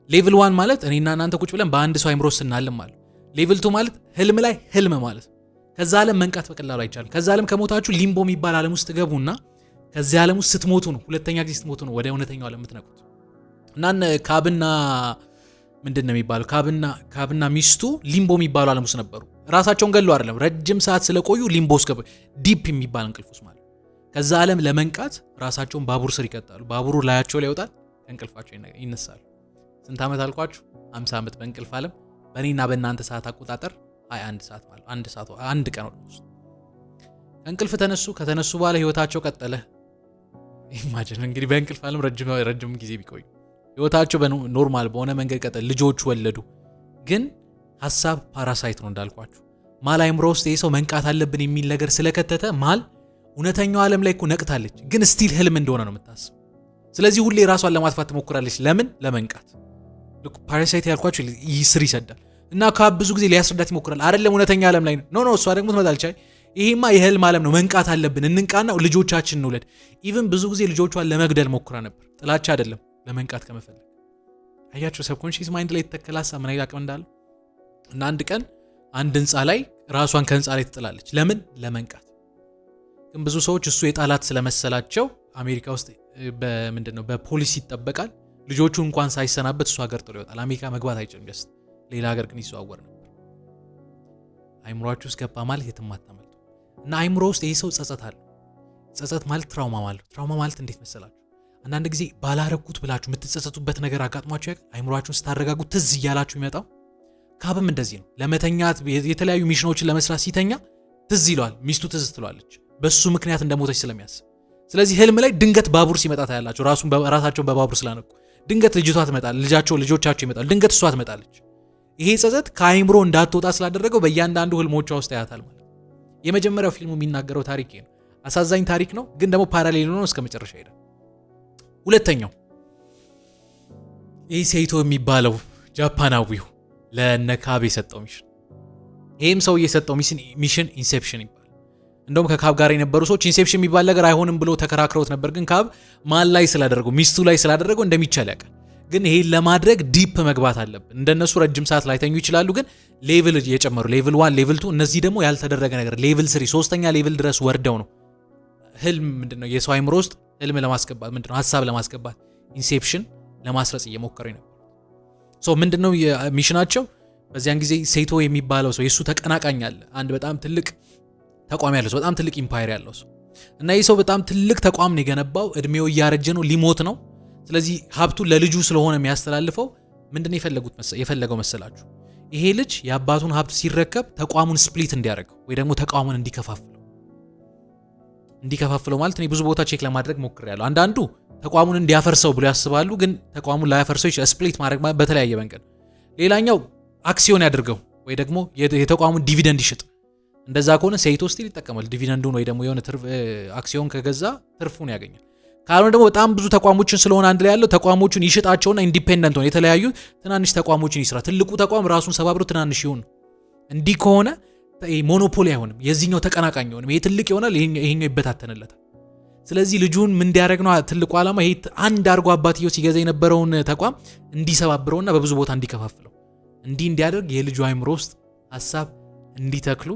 Level 1 ማለት እኔና እናንተ ቁጭ ብለን በአንድ ሰው አይምሮ ስናልም ማለት። Level 2 ማለት ህልም ላይ ህልም ማለት። ከዛ ዓለም መንቃት በቀላሉ አይቻልም። ከዛ ዓለም ከሞታችሁ limbo የሚባል ዓለም ውስጥ ትገቡና ከዚህ ዓለም ውስጥ ስትሞቱ ነው፣ ሁለተኛ ጊዜ ስትሞቱ ነው ወደ እውነተኛው ዓለም የምትነቁት። እና ካብና ምንድን ነው የሚባለው፣ ካብና ሚስቱ limbo የሚባለው ዓለም ውስጥ ነበሩ። ራሳቸውን ገለው አይደለም፣ ረጅም ሰዓት ስለቆዩ limbo ውስጥ ገቡ። Deep የሚባል እንቅልፍ ውስጥ ማለት። ከዛ ዓለም ለመንቃት ራሳቸውን ባቡር ስር ይከታሉ። ባቡሩ ላያቸው ላይ ይወጣል፣ ከእንቅልፋቸው ይነሳሉ። ስንት ዓመት አልኳችሁ? 50 ዓመት በእንቅልፍ ዓለም፣ በእኔና በእናንተ ሰዓት አቆጣጠር 21 ሰዓት ማለት አንድ ሰዓት፣ አንድ ቀን ውስጥ ከእንቅልፍ ተነሱ። ከተነሱ በኋላ ህይወታቸው ቀጠለ። Imagine እንግዲህ በእንቅልፍ ዓለም ረጅም ረጅም ጊዜ ቢቆዩ ህይወታቸው በ normal በሆነ መንገድ ቀጠለ። ልጆች ወለዱ። ግን ሀሳብ parasite ነው እንዳልኳችሁ። ማል አይምሮ ውስጥ ይህ ሰው መንቃት አለብን የሚል ነገር ስለከተተ ማል እውነተኛው ዓለም ላይ እኮ ነቅታለች፣ ግን still ህልም እንደሆነ ነው የምታስብ። ስለዚህ ሁሌ ራሷን ለማጥፋት ትሞክራለች። ለምን? ለመንቃት። Parasite ያልኳችሁ ስር ይሰዳል። እና ካብ ብዙ ጊዜ ሊያስረዳት ይሞክራል። አይደለም፣ እውነተኛ ዓለም ላይ ነው። No, no፣ እሷ ደግሞ ትመጣለች። አይ ይሄማ የህልም ዓለም ነው፣ መንቃት አለብን፣ እንንቃና ልጆቻችን እንውለድ። Even ብዙ ጊዜ ልጆቿን ለመግደል ሞክራ ነበር። ጥላቻ አይደለም፣ ለመንቃት ከመፈለግ። አያችሁ subconscious mind ላይ የተተከለ ሀሳብ ምን ያህል አቅም እንዳለው። እና አንድ ቀን አንድ ህንፃ ላይ ራሷን ከህንፃ ላይ ትጥላለች። ለምን? ለመንቃት። ግን ብዙ ሰዎች እሱ የጣላት ስለመሰላቸው አሜሪካ ውስጥ በምንድን ነው በፖሊስ ይጠበቃል። ልጆቹ እንኳን ሳይሰናበት እሱ ሀገር ጥሎ ይወጣል። አሜሪካ መግባት አይችልም። Just ሌላ ሀገር ግን ይዘዋወር ነበር። አይምሯችሁ ውስጥ ገባ ማለት የትም አታመልጡ። እና አይምሮ ውስጥ ይህ ሰው ጸጸት አለው። ጸጸት ማለት trauma ማለት፣ trauma ማለት እንዴት መሰላችሁ? አንዳንድ ጊዜ ባላረኩት ብላችሁ የምትጸጸቱበት ነገር አጋጥሟችሁ ያውቃል? አይምሯችሁን ስታረጋጉ ትዝ እያላችሁ የሚመጣው። ካብም እንደዚህ ነው። ለመተኛት፣ የተለያዩ mission ኦችን ለመስራት ሲተኛ ትዝ ይለዋል፣ ሚስቱ ትዝ ትለዋለች፣ በሱ ምክንያት እንደሞተች ስለሚያስብ። ስለዚህ ህልም ላይ ድንገት ባቡር ሲመጣ ታያላችሁ። ራሳቸውን በባቡር ስላነቁ ድንገት ልጅቷ ትመጣለች፣ ልጃቸው፣ ልጆቻቸው ይመጣሉ፣ ድንገት እሷ ትመጣለች። ይሄ ጸጸት ከአይምሮ እንዳትወጣ ስላደረገው በእያንዳንዱ ህልሞቿ ውስጥ ያያታል ማለት። የመጀመሪያው ፊልሙ የሚናገረው ታሪክ ነው። አሳዛኝ ታሪክ ነው፣ ግን ደግሞ parallel ሆኖ እስከ መጨረሻ ይሄዳል። ሁለተኛው ይህ ሴይቶ የሚባለው ጃፓናዊው ለነካብ የሰጠው mission። ይህም ሰው የሰጠው mission Inception ይባላል። እንደውም ከካብ ጋር የነበሩ ሰዎች Inception የሚባል ነገር አይሆንም ብሎ ተከራክረውት ነበር። ግን ካብ ማን ላይ ስላደረገው፣ ሚስቱ ላይ ስላደረገው እንደሚቻል ያውቃል። ግን ይሄን ለማድረግ deep መግባት አለብን። እንደነሱ ረጅም ሰዓት ላይተኙ ይችላሉ፣ ግን level እየጨመሩ level 1፣ level 2፣ እነዚህ ደግሞ ያልተደረገ ነገር level 3፣ ሶስተኛ level ድረስ ወርደው ነው ህልም ምንድነው፣ የሰው አይምሮ ውስጥ ህልም ለማስገባት፣ ምንድነው፣ ሀሳብ ለማስገባት፣ Inception ለማስረጽ እየሞከሩ ነበር። So ምንድነው mission ኣቸው? በዚያን ጊዜ ሴቶ የሚባለው ሰው የእሱ ተቀናቃኝ አለ። አንድ በጣም ትልቅ ተቋም ያለው ሰው፣ በጣም ትልቅ empire ያለው ሰው። እና ይህ ሰው በጣም ትልቅ ተቋም ነው የገነባው። እድሜው እያረጀ ነው፣ ሊሞት ነው። ስለዚህ ሀብቱ ለልጁ ስለሆነ የሚያስተላልፈው ምንድነው የፈለገው መሰላችሁ? ይሄ ልጅ የአባቱን ሀብት ሲረከብ ተቋሙን split እንዲያደርገው ወይ ደግሞ ተቋሙን እንዲከፋፍለው። ማለት እኔ ብዙ ቦታ check ለማድረግ ሞክሬያለሁ። አንዳንዱ ተቋሙን እንዲያፈርሰው ብሎ ያስባሉ፣ ግን ተቋሙን ላያፈርሰው ይችላል። Split ማድረግ በተለያየ መንገድ። ሌላኛው አክሲዮን ያድርገው ወይ ደግሞ የተቋሙን dividend ይሽጥ። እንደዛ ከሆነ ሴይቶ still ይጠቀማል dividend ኡን ወይ ደግሞ የሆነ አክሲዮን ከገዛ ትርፉን ያገኛል። ካልሆነ ደግሞ በጣም ብዙ ተቋሞችን ስለሆነ አንድ ላይ ያለው ተቋሞቹን ይሽጣቸውና independent ሆነ የተለያዩ ትናንሽ ተቋሞችን ይስራ። ትልቁ ተቋም ራሱን ሰባብሮ ትናንሽ ይሁን። እንዲህ ከሆነ monopoly አይሆንም፣ የዚህኛው ተቀናቃኝ አይሆንም። ይሄ ትልቅ ይሆናል፣ ይሄኛው ይበታተንለታል። ስለዚህ ልጁን ምን እንዲያደርግ ነው ትልቁ ዓላማ? ይሄ አንድ አድርጎ አባትየው ሲገዛ የነበረውን ተቋም እንዲሰባብረውና በብዙ ቦታ እንዲከፋፍለው፣ እንዲህ እንዲያደርግ የልጁ አይምሮ ውስጥ ሀሳብ እንዲተክሉ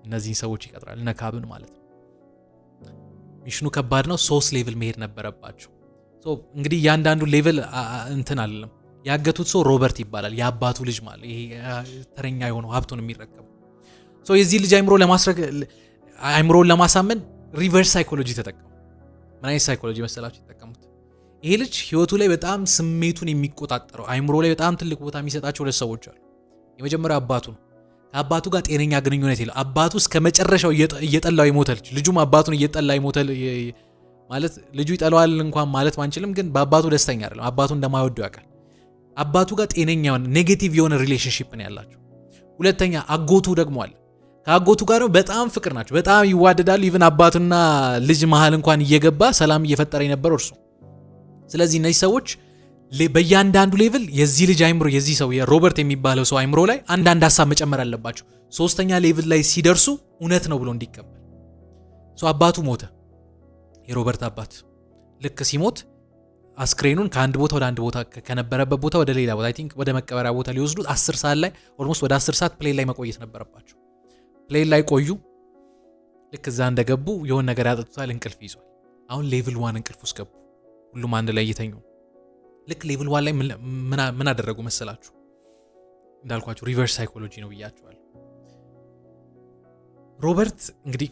እነዚህን ሰዎች ይቀጥራል፣ እነ ካብን ማለት ነው። Mission ኑ ከባድ ነው። ሶስት level መሄድ ነበረባቸው። እንግዲህ እያንዳንዱ level እንትን አለም። ያገቱት ሰው ሮበርት ይባላል። የአባቱ ልጅ ማለት ይሄ ተረኛ የሆነው ሀብቱን የሚረከበው። የዚህ ልጅ አይምሮ ለማስረግ፣ አይምሮን ለማሳመን reverse psychology ተጠቀሙ። ምን አይነት psychology መሰላችሁ የተጠቀሙት? ይሄ ልጅ ህይወቱ ላይ በጣም ስሜቱን የሚቆጣጠረው፣ አይምሮ ላይ በጣም ትልቅ ቦታ የሚሰጣቸው ሁለት ሰዎች አሉ። የመጀመሪያው አባቱ ነው። ከአባቱ ጋር ጤነኛ ግንኙነት የለው። አባቱ እስከ መጨረሻው እየጠላው የሞተ ልጅ፣ ልጁም አባቱን እየጠላ የሞተ፣ ማለት ልጁ ይጠላዋል እንኳን ማለት ባንችልም፣ ግን በአባቱ ደስተኛ አይደለም። አባቱ እንደማይወደው ያውቃል። አባቱ ጋር ጤነኛ የሆነ negative የሆነ relationship ነው ያላቸው። ሁለተኛ አጎቱ ደግሞ አለ። ከአጎቱ ጋር በጣም ፍቅር ናቸው። በጣም ይዋደዳሉ። Even አባቱና ልጅ መሀል እንኳን እየገባ ሰላም እየፈጠረ የነበረው እርሱ። ስለዚህ እነዚህ ሰዎች በእያንዳንዱ level የዚህ ልጅ አይምሮ፣ የዚህ ሰው፣ የሮበርት የሚባለው ሰው አይምሮ ላይ አንዳንድ ሀሳብ መጨመር አለባቸው። ሶስተኛ level ላይ ሲደርሱ እውነት ነው ብሎ እንዲቀበል። አባቱ ሞተ። የሮበርት አባት ልክ ሲሞት አስክሬኑን ከአንድ ቦታ ወደ አንድ ቦታ፣ ከነበረበት ቦታ ወደ ሌላ ቦታ፣ I think ወደ መቀበሪያ ቦታ ሊወስዱት 10 ሰዓት ላይ፣ almost ወደ 10 ሰዓት plane ላይ መቆየት ነበረባቸው። Plane ላይ ቆዩ። ልክ እዛ እንደገቡ የሆነ ነገር ያጠጡታል፣ እንቅልፍ ይዟል። አሁን level 1 እንቅልፍ ውስጥ ገቡ። ሁሉም አንድ ላይ እየተኙ ልክ level 1 ላይ ምን አደረጉ መሰላችሁ? እንዳልኳችሁ reverse psychology ነው ብያችኋለሁ። ሮበርት እንግዲህ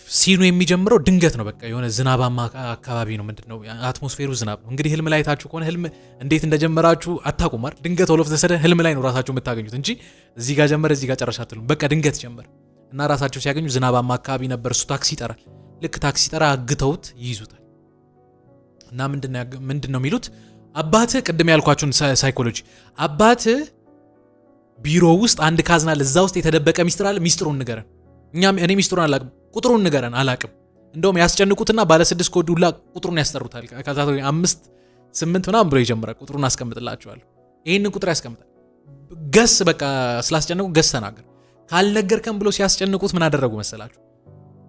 scene ኑ የሚጀምረው ድንገት ነው። በቃ የሆነ ዝናባማ አካባቢ ነው። ምንድን ነው፣ atmosphere ኡ ዝናብ ነው። እንግዲህ ህልም ላይ አይታችሁ ከሆነ ህልም እንዴት እንደጀመራችሁ አታውቁም አይደል? ድንገት all of the sudden ህልም ላይ ነው ራሳችሁ የምታገኙት እንጂ እዚህ ጋር ጀመረ፣ እዚህ ጋር ጨረሻ አትሉም። በቃ ድንገት ጀመረ እና ራሳቸው ሲያገኙ ዝናባማ አካባቢ ነበር። እሱ ታክሲ ይጠራል። ልክ ታክሲ ጠራ፣ አግተውት ይይዙታል። እና ምንድን ነው የሚሉት? አባትህ፣ ቅድም ያልኳችሁን psychology፣ አባትህ ቢሮ ውስጥ አንድ ካዝና አለ፣ እዛ ውስጥ የተደበቀ ሚስጥር አለ፣ ሚስጥሩን ንገረን። እኛም እኔ ሚስጥሩን አላቅም፣ ቁጥሩን ንገረን፣ አላቅም። እንደውም ያስጨንቁትና ባለ ስድስት ኮድ ሁላ ቁጥሩን ያስጠሩታል። ከዛ 5 8 ምናምን ብሎ ይጀምራል። ቁጥሩን አስቀምጥላቸዋለሁ። ይህንን ቁጥር ያስቀምጣል። Guess በቃ ስላስጨንቁ guess ተናገር፣ ካልነገርከን ብሎ ሲያስጨንቁት ምን አደረጉ መሰላችሁ?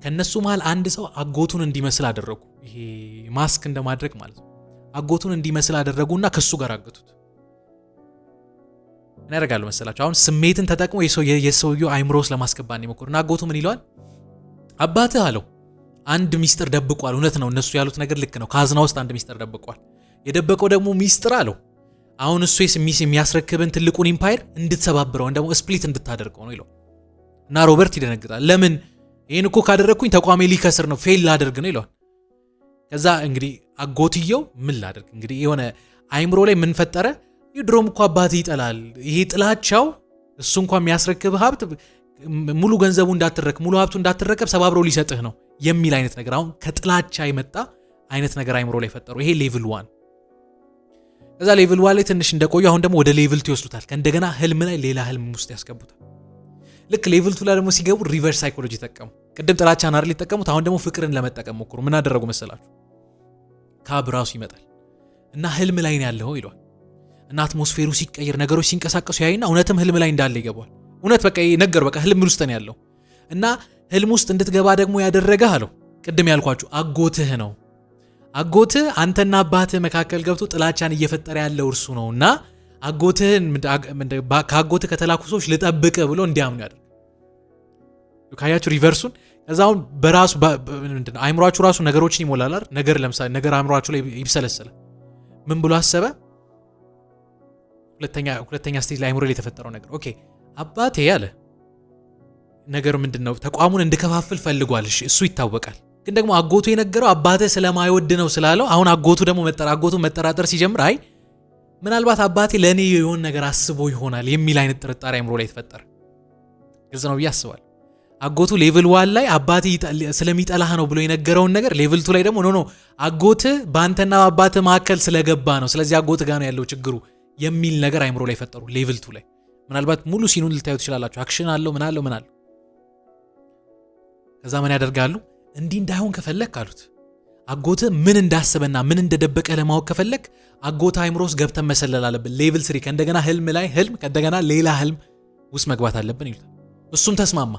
ከነሱ መሃል አንድ ሰው አጎቱን እንዲመስል አደረጉ። ይሄ ማስክ እንደማድረግ ማለት ነው። አጎቱን እንዲመስል አደረጉና ከሱ ጋር አገቱት። ምን ያደርጋሉ መሰላችሁ? አሁን ስሜትን ተጠቅሞ የሰውየው አይምሮ ውስጥ ለማስገባት ነው የሞከሩ። እና አጎቱ ምን ይለዋል? አባትህ አለው አንድ ሚስጥር ደብቋል። እውነት ነው፣ እነሱ ያሉት ነገር ልክ ነው። ካዝና ውስጥ አንድ ሚስጥር ደብቋል። የደበቀው ደግሞ ሚስጥር አለው አሁን እሱ የሚያስረክብን ትልቁን empire እንድትሰባብረው ደግሞ split እንድታደርገው ነው ይለው እና ሮበርት ይደነግጣል። ለምን? ይህን እኮ ካደረግኩኝ ተቋሜ ሊከስር ነው፣ fail ላደርግ ነው ይለዋል። ከዛ እንግዲህ አጎትየው ምን ላደርግ እንግዲህ የሆነ አይምሮ ላይ ምን ፈጠረ? ድሮም እኮ አባትህ ይጠላል። ይሄ ጥላቻው እሱ እንኳን የሚያስረክብ ሀብት ሙሉ ገንዘቡ እንዳትረክ ሙሉ ሀብቱ እንዳትረከብ ሰባብሮ ሊሰጥህ ነው የሚል አይነት ነገር፣ አሁን ከጥላቻ የመጣ አይነት ነገር አይምሮ ላይ ፈጠሩ። ይሄ level 1። ከዛ level 1 ላይ ትንሽ እንደቆዩ አሁን ደግሞ ወደ level 2 ይወስዱታል። ከእንደገና ህልም ላይ ሌላ ህልም ውስጥ ያስገቡታል። ልክ level 2 ላይ ደግሞ ሲገቡ reverse psychology ተጠቀሙ። ቅድም ጥላቻን አይደል የተጠቀሙት፣ አሁን ደግሞ ፍቅርን ለመጠቀም ሞክሩ። ምን አደረጉ መሰላችሁ? ካብ ራሱ ይመጣል እና ህልም ላይ ነው ያለው ይለዋል። እና atmosphere ኡ ሲቀየር፣ ነገሮች ሲንቀሳቀሱ ያይና እውነትም ህልም ላይ እንዳለ ይገባዋል። እውነት በቃ ነገሩ በቃ ህልም ውስጥ ነው ያለው። እና ህልም ውስጥ እንድትገባ ደግሞ ያደረገህ አለው ቅድም ያልኳችሁ አጎትህ ነው። አጎትህ አንተና አባትህ መካከል ገብቶ ጥላቻን እየፈጠረ ያለው እርሱ ነው እና አጎትህን ከአጎትህ ከተላኩ ሰዎች ልጠብቅህ ብሎ እንዲያምኑ ያደርግ። ካያችሁ reverse ኡን። ከዛ አሁን በራሱ አይምሯችሁ ራሱ ነገሮችን ይሞላል አይደል? ነገር ለምሳሌ ነገር አይምሯችሁ ላይ ይብሰለሰላል። ምን ብሎ አሰበ? ሁለተኛ stage ላይ አይምሮ ላይ የተፈጠረው ነገር፣ okay አባቴ አለ፣ ነገሩ ምንድን ነው? ተቋሙን እንድከፋፍል ፈልጓል። እሺ እሱ ይታወቃል። ግን ደግሞ አጎቱ የነገረው አባትህ ስለማይወድ ነው ስላለው አሁን አጎቱ ደግሞ አጎቱ መጠራጠር ሲጀምር አይ ምናልባት አባቴ ለእኔ የሆነ ነገር አስቦ ይሆናል የሚል አይነት ጥርጣሬ አይምሮ ላይ ተፈጠረ። ግልጽ ነው ብዬ አስባለሁ። አጎቱ level 1 ላይ አባቴ ስለሚጠላህ ነው ብሎ የነገረውን ነገር level 2 ላይ ደግሞ no, no፣ አጎትህ በአንተና በአባትህ መካከል ስለገባ ነው፣ ስለዚህ አጎትህ ጋር ነው ያለው ችግሩ የሚል ነገር አይምሮ ላይ ፈጠሩ። Level 2 ላይ ምናልባት ሙሉ scene ኡን ልታዩ ትችላላችሁ። Action አለው፣ ምን አለው፣ ምን አለው። ከዛ ምን ያደርጋሉ? እንዲህ እንዳይሆን ከፈለክ አሉት፣ አጎትህ ምን እንዳሰበና ምን እንደደበቀ ለማወቅ ከፈለክ አጎትህ አይምሮ ውስጥ ገብተን መሰለል አለብን። Level 3 ከእንደገና ህልም ላይ ህልም፣ ከእንደገና ሌላ ህልም ውስጥ መግባት አለብን ይሉታል። እሱም ተስማማ።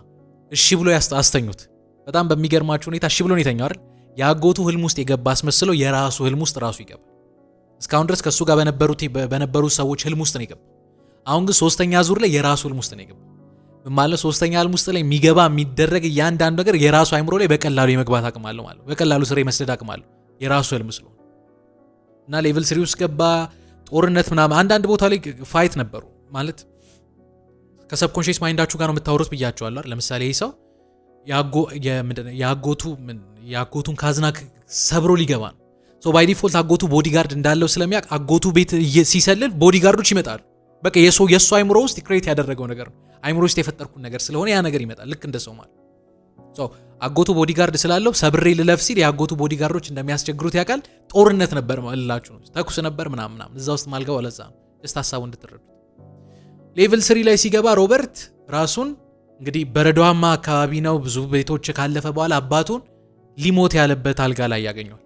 እሺ ብሎ አስተኙት። በጣም በሚገርማችሁ ሁኔታ እሺ ብሎ ነው የተኛው አይደል? የአጎቱ ህልም ውስጥ የገባ አስመስሎ የራሱ ህልም ውስጥ ራሱ ይገባል። እስካሁን ድረስ ከእሱ ጋር በነበሩት ሰዎች ህልም ውስጥ ነው የገባው። አሁን ግን ሶስተኛ ዙር ላይ የራሱ ህልም ውስጥ ነው የገባው። ምን ማለት? ሶስተኛ ህልም ውስጥ ላይ የሚገባ የሚደረግ እያንዳንዱ ነገር የራሱ አይምሮ ላይ በቀላሉ የመግባት አቅም አለው ማለት ነው። በቀላሉ ስር የመስደድ አቅም አለው የራሱ ህልም ስለሆነ። እና level 3 ውስጥ ገባ። ጦርነት ምናምን አንዳንድ ቦታ ላይ fight ነበሩ። ማለት ከ subconscious mind ኣችሁ ጋር ነው የምታወሩት ብያቸዋለሁ አይደል? ለምሳሌ ይህ ሰው የአጎቱን ካዝና ሰብሮ ሊገባ ነው። So by default አጎቱ bodyguard እንዳለው ስለሚያውቅ አጎቱ ቤት ሲሰልል bodyguard ኦች ይመጣሉ። በቃ የእሱ አይምሮ ውስጥ create ያደረገው ነገር ነው። አይምሮ ውስጥ የፈጠርኩት ነገር ስለሆነ ያ ነገር ይመጣል። ልክ እንደ ሰው ማለት። So አጎቱ bodyguard ስላለው ሰብሬ ልለፍ ሲል የአጎቱ bodyguard ኦች እንደሚያስቸግሩት ያውቃል። ጦርነት ነበር እላችሁ ነው። ተኩስ ነበር ምናምን ምናምን። እዛ ውስጥ ማልገባው ለዛ ነው። Just ሀሳቡ እንድትረዱት። Level 3 ላይ ሲገባ ሮበርት ራሱን እንግዲህ በረዷማ አካባቢ ነው። ብዙ ቤቶች ካለፈ በኋላ አባቱን ሊሞት ያለበት አልጋ ላይ ያገኘዋል።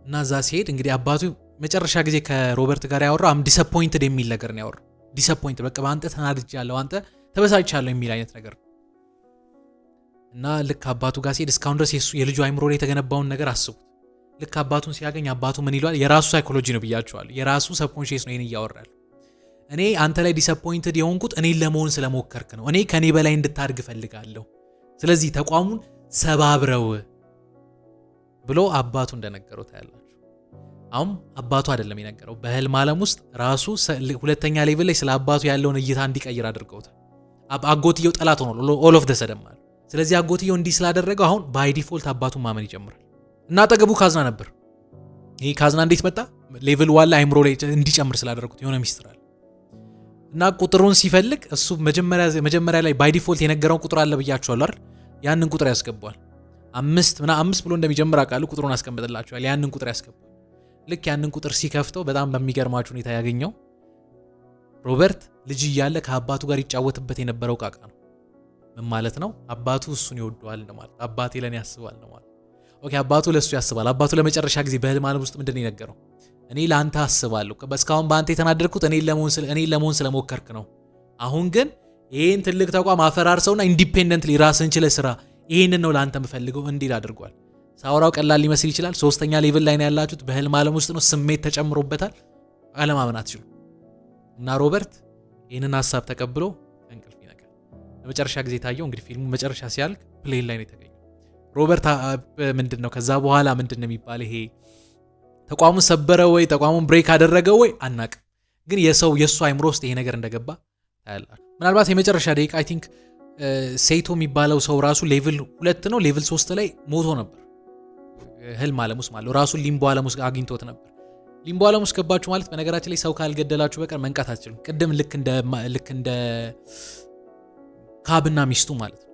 እና እዛ ሲሄድ እንግዲህ አባቱ መጨረሻ ጊዜ ከሮበርት ጋር ያወራው "I'm disappointed" የሚል ነገር ነው ያወራው። Disappoint በቃ በአንተ ተናድጃለሁ፣ አንተ ተበሳጭቻለሁ የሚል አይነት ነገር ነው። እና ልክ አባቱ ጋር ሲሄድ እስካሁን ድረስ የልጁ አይምሮ ላይ የተገነባውን ነገር አስቡት። ልክ አባቱን ሲያገኝ አባቱ ምን ይለዋል? የራሱ psychology ነው ብያቸዋለሁ። የራሱ subconscious ነው ይህን እያወራል። እኔ አንተ ላይ disappointed የሆንኩት እኔን ለመሆን ስለሞከርክ ነው። እኔ ከኔ በላይ እንድታድግ እፈልጋለሁ። ስለዚህ ተቋሙን ሰባብረው ብሎ አባቱ እንደነገረው ታያላችሁ። አሁን አባቱ አይደለም የነገረው፣ በህልም ዓለም ውስጥ ራሱ ሁለተኛ level ላይ ስለ አባቱ ያለውን እይታ እንዲቀይር አድርገውታል። አጎትየው ጠላት ሆኗል all of the sudden ማለት። ስለዚህ አጎትየው እንዲህ ስላደረገው አሁን by default አባቱን ማመን ይጀምራል። እና አጠገቡ ካዝና ነበር። ይህ ካዝና እንዴት መጣ? Level 1 ላይ አይምሮ ላይ እንዲጨምር ስላደረጉት የሆነ ሚስጥር አለ። እና ቁጥሩን ሲፈልግ እሱ መጀመሪያ ላይ by default የነገረውን ቁጥር አለ ብያችኋለሁ አይደል? ያንን ቁጥር ያስገባዋል። አምስት ምና አምስት ብሎ እንደሚጀምር አውቃለሁ። ቁጥሩን አስቀምጥላችኋል። ያንን ቁጥር ያስገባል። ልክ ያንን ቁጥር ሲከፍተው በጣም በሚገርማችሁ ሁኔታ ያገኘው ሮበርት ልጅ እያለ ከአባቱ ጋር ይጫወትበት የነበረው ዕቃ ነው። ምን ማለት ነው? አባቱ እሱን ይወደዋል እንደማለት፣ አባቴ ለእኔ ያስባል እንደማለት። Okay አባቱ ለእሱ ያስባል። አባቱ ለመጨረሻ ጊዜ በህልም ዓለም ውስጥ ምንድን ነው የነገረው? እኔ ለአንተ አስባለሁ። እስካሁን በአንተ የተናደድኩት እኔ ለመሆን ስለሞከርክ ነው። አሁን ግን ይህን ትልቅ ተቋም አፈራርሰውና independently ራስህን ችለህ ስራ፣ ይህንን ነው ለአንተ የምፈልገው እንዲል አድርጓል። ሳወራው ቀላል ሊመስል ይችላል። ሶስተኛ level ላይ ነው ያላችሁት። በህልም ዓለም ውስጥ ነው። ስሜት ተጨምሮበታል። አለማመን አትችሉ። እና ሮበርት ይህንን ሀሳብ ተቀብሎ እንቅልፍ ይነቃል። ለመጨረሻ ጊዜ ታየው እንግዲህ ፊልሙ መጨረሻ ሲያልቅ plane ላይ ነው የተገኘው። ሮበርት ምንድን ነው ከዛ በኋላ ምንድን ነው የሚባል፣ ይሄ ተቋሙን ሰበረ ወይ ተቋሙን break አደረገ ወይ አናቅም። ግን የሰው የእሱ አይምሮ ውስጥ ይሄ ነገር እንደገባ ታያላችሁ። ምናልባት የመጨረሻ ደቂቃ I think ሴይቶ የሚባለው ሰው ራሱ level 2 ነው level 3 ላይ ሞቶ ነበር፣ ህልም ዓለም ውስጥ ማለት ራሱን limbo ዓለም ውስጥ አግኝቶት ነበር። Limbo ዓለም ውስጥ ገባችሁ ማለት በነገራችን ላይ ሰው ካልገደላችሁ በቀር መንቃት አትችሉም። ቅድም ልክ እንደ ካብና ሚስቱ ማለት ነው።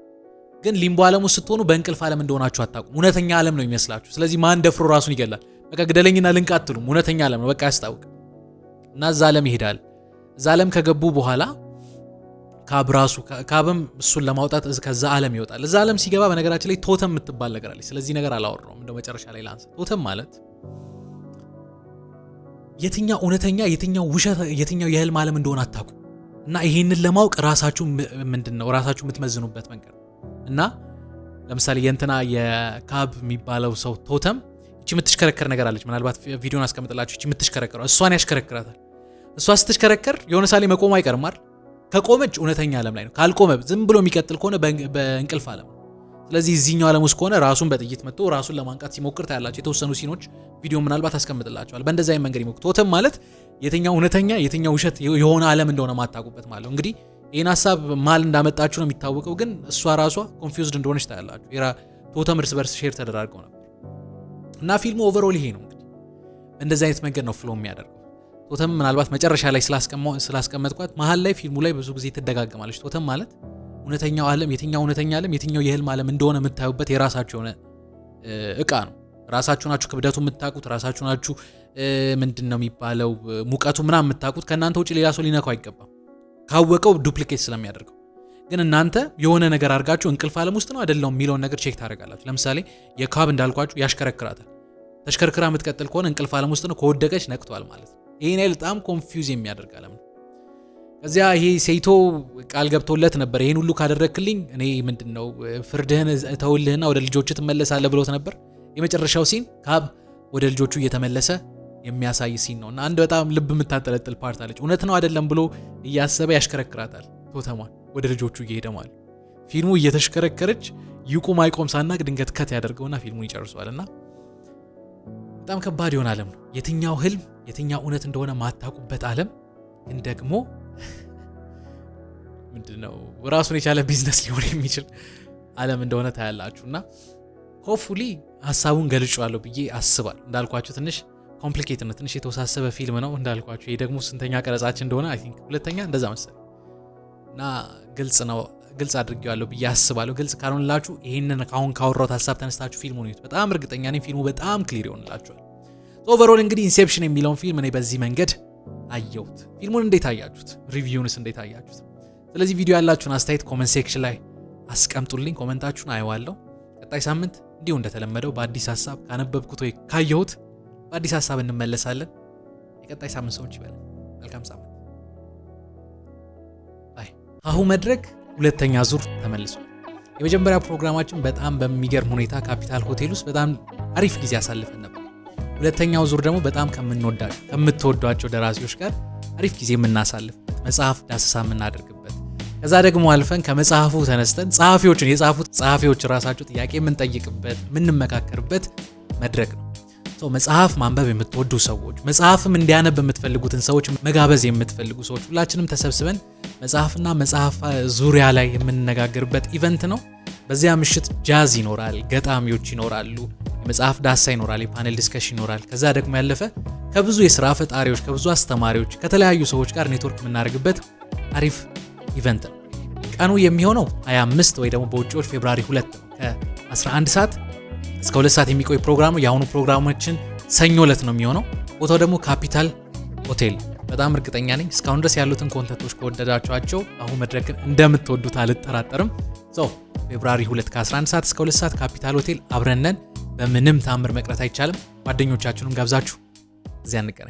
ግን limbo ዓለም ውስጥ ስትሆኑ በእንቅልፍ ዓለም እንደሆናችሁ አታውቁም። እውነተኛ ዓለም ነው የሚመስላችሁ። ስለዚህ ማን ደፍሮ ራሱን ይገላል? በቃ ግደለኝና ልንቃ አትሉም። እውነተኛ ዓለም ነው፣ በቃ ያስታውቅ እና እዛ ዓለም ይሄዳል። እዛ ዓለም ከገቡ በኋላ ካብ ራሱ ካብም እሱን ለማውጣት ከዛ ዓለም ይወጣል። እዛ ዓለም ሲገባ በነገራችን ላይ totem የምትባል ነገር አለች። ስለዚህ ነገር አላወራውም፣ እንደው መጨረሻ ላይ ላንሳ። Totem ማለት የትኛው እውነተኛ፣ የትኛው ውሸት፣ የትኛው የህልም ዓለም እንደሆነ አታውቁም። እና ይሄንን ለማወቅ ራሳችሁ ምንድን ነው ራሳችሁ የምትመዝኑበት መንገድ እና ለምሳሌ የእንትና የካብ የሚባለው ሰው totem ይቺ የምትሽከረከር ነገር አለች። ምናልባት ቪዲዮን አስቀምጥላችሁ፣ ይቺ የምትሽከረከረው እሷን ያሽከረክራታል። እሷ ስትሽከረከር የሆነ ሳሌ መቆም አይቀርም አይደል? ከቆመች እውነተኛ ዓለም ላይ ነው። ካልቆመ ዝም ብሎ የሚቀጥል ከሆነ በእንቅልፍ ዓለም ነው። ስለዚህ እዚህኛው ዓለም ውስጥ ከሆነ ራሱን በጥይት መትቶ ራሱን ለማንቃት ሲሞክር ታያላችሁ። የተወሰኑ scene ኦች ቪዲዮ ምናልባት አስቀምጥላችኋል። በእንደዚህ አይነት መንገድ ይሞክር። Totem ማለት የትኛው እውነተኛ የትኛው ውሸት የሆነ ዓለም እንደሆነ ማታውቁበት ማለት ነው። እንግዲህ ይህን ሀሳብ ማል እንዳመጣችሁ ነው የሚታወቀው፣ ግን እሷ ራሷ confused እንደሆነች ታያላችሁ። Totem እርስ በርስ share ተደራርገው ነበር እና ፊልሙ overall ይሄ ነው። እንግዲህ እንደዚህ አይነት መንገድ ነው flow የሚያደርገው። Totem ምናልባት መጨረሻ ላይ ስላስቀመጥኳት መሀል ላይ ፊልሙ ላይ ብዙ ጊዜ ትደጋገማለች። Totem ማለት እውነተኛው ዓለም የትኛው እውነተኛ ዓለም የትኛው የህልም ዓለም እንደሆነ የምታዩበት የራሳችሁ የሆነ እቃ ነው። ራሳችሁ ናችሁ ክብደቱ የምታውቁት፣ ራሳችሁ ናችሁ ምንድን ነው የሚባለው ሙቀቱ ምናምን የምታውቁት። ከእናንተ ውጭ ሌላ ሰው ሊነካው አይገባም፣ ካወቀው duplicate ስለሚያደርገው። ግን እናንተ የሆነ ነገር አድርጋችሁ እንቅልፍ ዓለም ውስጥ ነው አይደለሁም የሚለውን ነገር check ታደርጋላችሁ። ለምሳሌ የካብ እንዳልኳችሁ ያሽከረክራታል። ተሽከርክራ የምትቀጥል ከሆነ እንቅልፍ ዓለም ውስጥ ነው፣ ከወደቀች ነቅቷል ማለት ነው። ይሄን ያህል በጣም confuse የሚያደርግ ዓለም ነው። ከዚያ ይሄ ሴይቶ ቃል ገብቶለት ነበር። ይሄን ሁሉ ካደረግክልኝ እኔ ምንድን ነው ፍርድህን እተውልህና ወደ ልጆች ትመለሳለህ ብሎት ነበር። የመጨረሻው scene ካብ ወደ ልጆቹ እየተመለሰ የሚያሳይ scene ነው እና አንድ በጣም ልብ የምታንጠለጥል part አለች። እውነት ነው አይደለም ብሎ እያሰበ ያሽከረክራታል totem ሟን ወደ ልጆቹ እየሄደ ማለት ፊልሙ እየተሽከረከረች ይቁም አይቆም ሳናቅ ድንገት cut ያደርገውና ፊልሙን ይጨርሰዋል። እና በጣም ከባድ የሆነ ዓለም ነው። የትኛው ህልም የትኛው እውነት እንደሆነ ማታውቁበት ዓለም ግን ደግሞ ምንድነው ራሱን የቻለ ቢዝነስ ሊሆን የሚችል ዓለም እንደሆነ ታያላችሁ። እና hopefully ሀሳቡን ገልጬዋለሁ ብዬ አስባለሁ። እንዳልኳችሁ ትንሽ complicated ነው፣ ትንሽ የተወሳሰበ ፊልም ነው እንዳልኳችሁ። ይህ ደግሞ ስንተኛ ቀረጻችን እንደሆነ I think ሁለተኛ እንደዛ መሰለኝ እና ግልጽ ነው፣ ግልጽ አድርጌዋለሁ ብዬ አስባለሁ። ግልጽ ካልሆንላችሁ ይህንን አሁን ካወራሁት ሀሳብ ተነስታችሁ ፊልሙን እዩት። በጣም እርግጠኛ ነኝ ፊልሙ በጣም clear ይሆንላችኋል። Overall እንግዲህ Inception የሚለውን ፊልም እኔ በዚህ መንገድ አየሁት። ፊልሙን እንዴት አያችሁት? Review ውንስ እንዴት አያችሁት? ስለዚህ ቪዲዮ ያላችሁን አስተያየት comment section ላይ አስቀምጡልኝ። Comment ኣችሁን አየዋለሁ። ቀጣይ ሳምንት እንዲሁ እንደተለመደው በአዲስ ሀሳብ ካነበብኩት ወይ ካየሁት በአዲስ ሀሳብ እንመለሳለን። የቀጣይ ሳምንት ሰዎች ይበለን። መልካም ሳምንት። Bye። ሀሁ መድረክ ሁለተኛ ዙር ተመልሷል። የመጀመሪያ ፕሮግራማችን በጣም በሚገርም ሁኔታ ካፒታል ሆቴል ውስጥ በጣም አሪፍ ጊዜ አሳልፈን ነበር። ሁለተኛው ዙር ደግሞ በጣም ከምንወዳቸው ከምትወዷቸው ደራሲዎች ጋር አሪፍ ጊዜ የምናሳልፍበት፣ መጽሐፍ ዳሰሳ የምናደርግበት፣ ከዛ ደግሞ አልፈን ከመጽሐፉ ተነስተን ጸሐፊዎችን የጻፉት ጸሐፊዎች ራሳቸው ጥያቄ የምንጠይቅበት፣ የምንመካከርበት መድረክ ነው። መጽሐፍ ማንበብ የምትወዱ ሰዎች፣ መጽሐፍም እንዲያነብ የምትፈልጉትን ሰዎች መጋበዝ የምትፈልጉ ሰዎች ሁላችንም ተሰብስበን መጽሐፍና መጽሐፍ ዙሪያ ላይ የምንነጋገርበት event ነው። በዚያ ምሽት ጃዝ ይኖራል፣ ገጣሚዎች ይኖራሉ፣ የመጽሐፍ ዳሰሳ ይኖራል፣ የ panel discussion ይኖራል። ከዛ ደግሞ ያለፈ ከብዙ የስራ ፈጣሪዎች፣ ከብዙ አስተማሪዎች፣ ከተለያዩ ሰዎች ጋር ኔትወርክ የምናደርግበት አሪፍ event ነው። ቀኑ የሚሆነው 25 ወይ ደግሞ በውጭዎች February 2 ነው። ከ11 ሰዓት እስከ 2 ሰዓት የሚቆይ ፕሮግራም ነው። የአሁኑ ፕሮግራማችን ሰኞ ዕለት ነው የሚሆነው። ቦታው ደግሞ ካፒታል ሆቴል። በጣም እርግጠኛ ነኝ እስካሁን ድረስ ያሉትን content ኦች ከወደዳችኋቸው አሁን መድረክን እንደምትወዱት አልጠራጠርም። So February 2 ከ11 ሰዓት እስከ 2 ሰዓት ካፒታል ሆቴል አብረን ነን። በምንም ታምር መቅረት አይቻልም። ጓደኞቻችሁንም ጋብዛችሁ እዚያ እንገናኝ።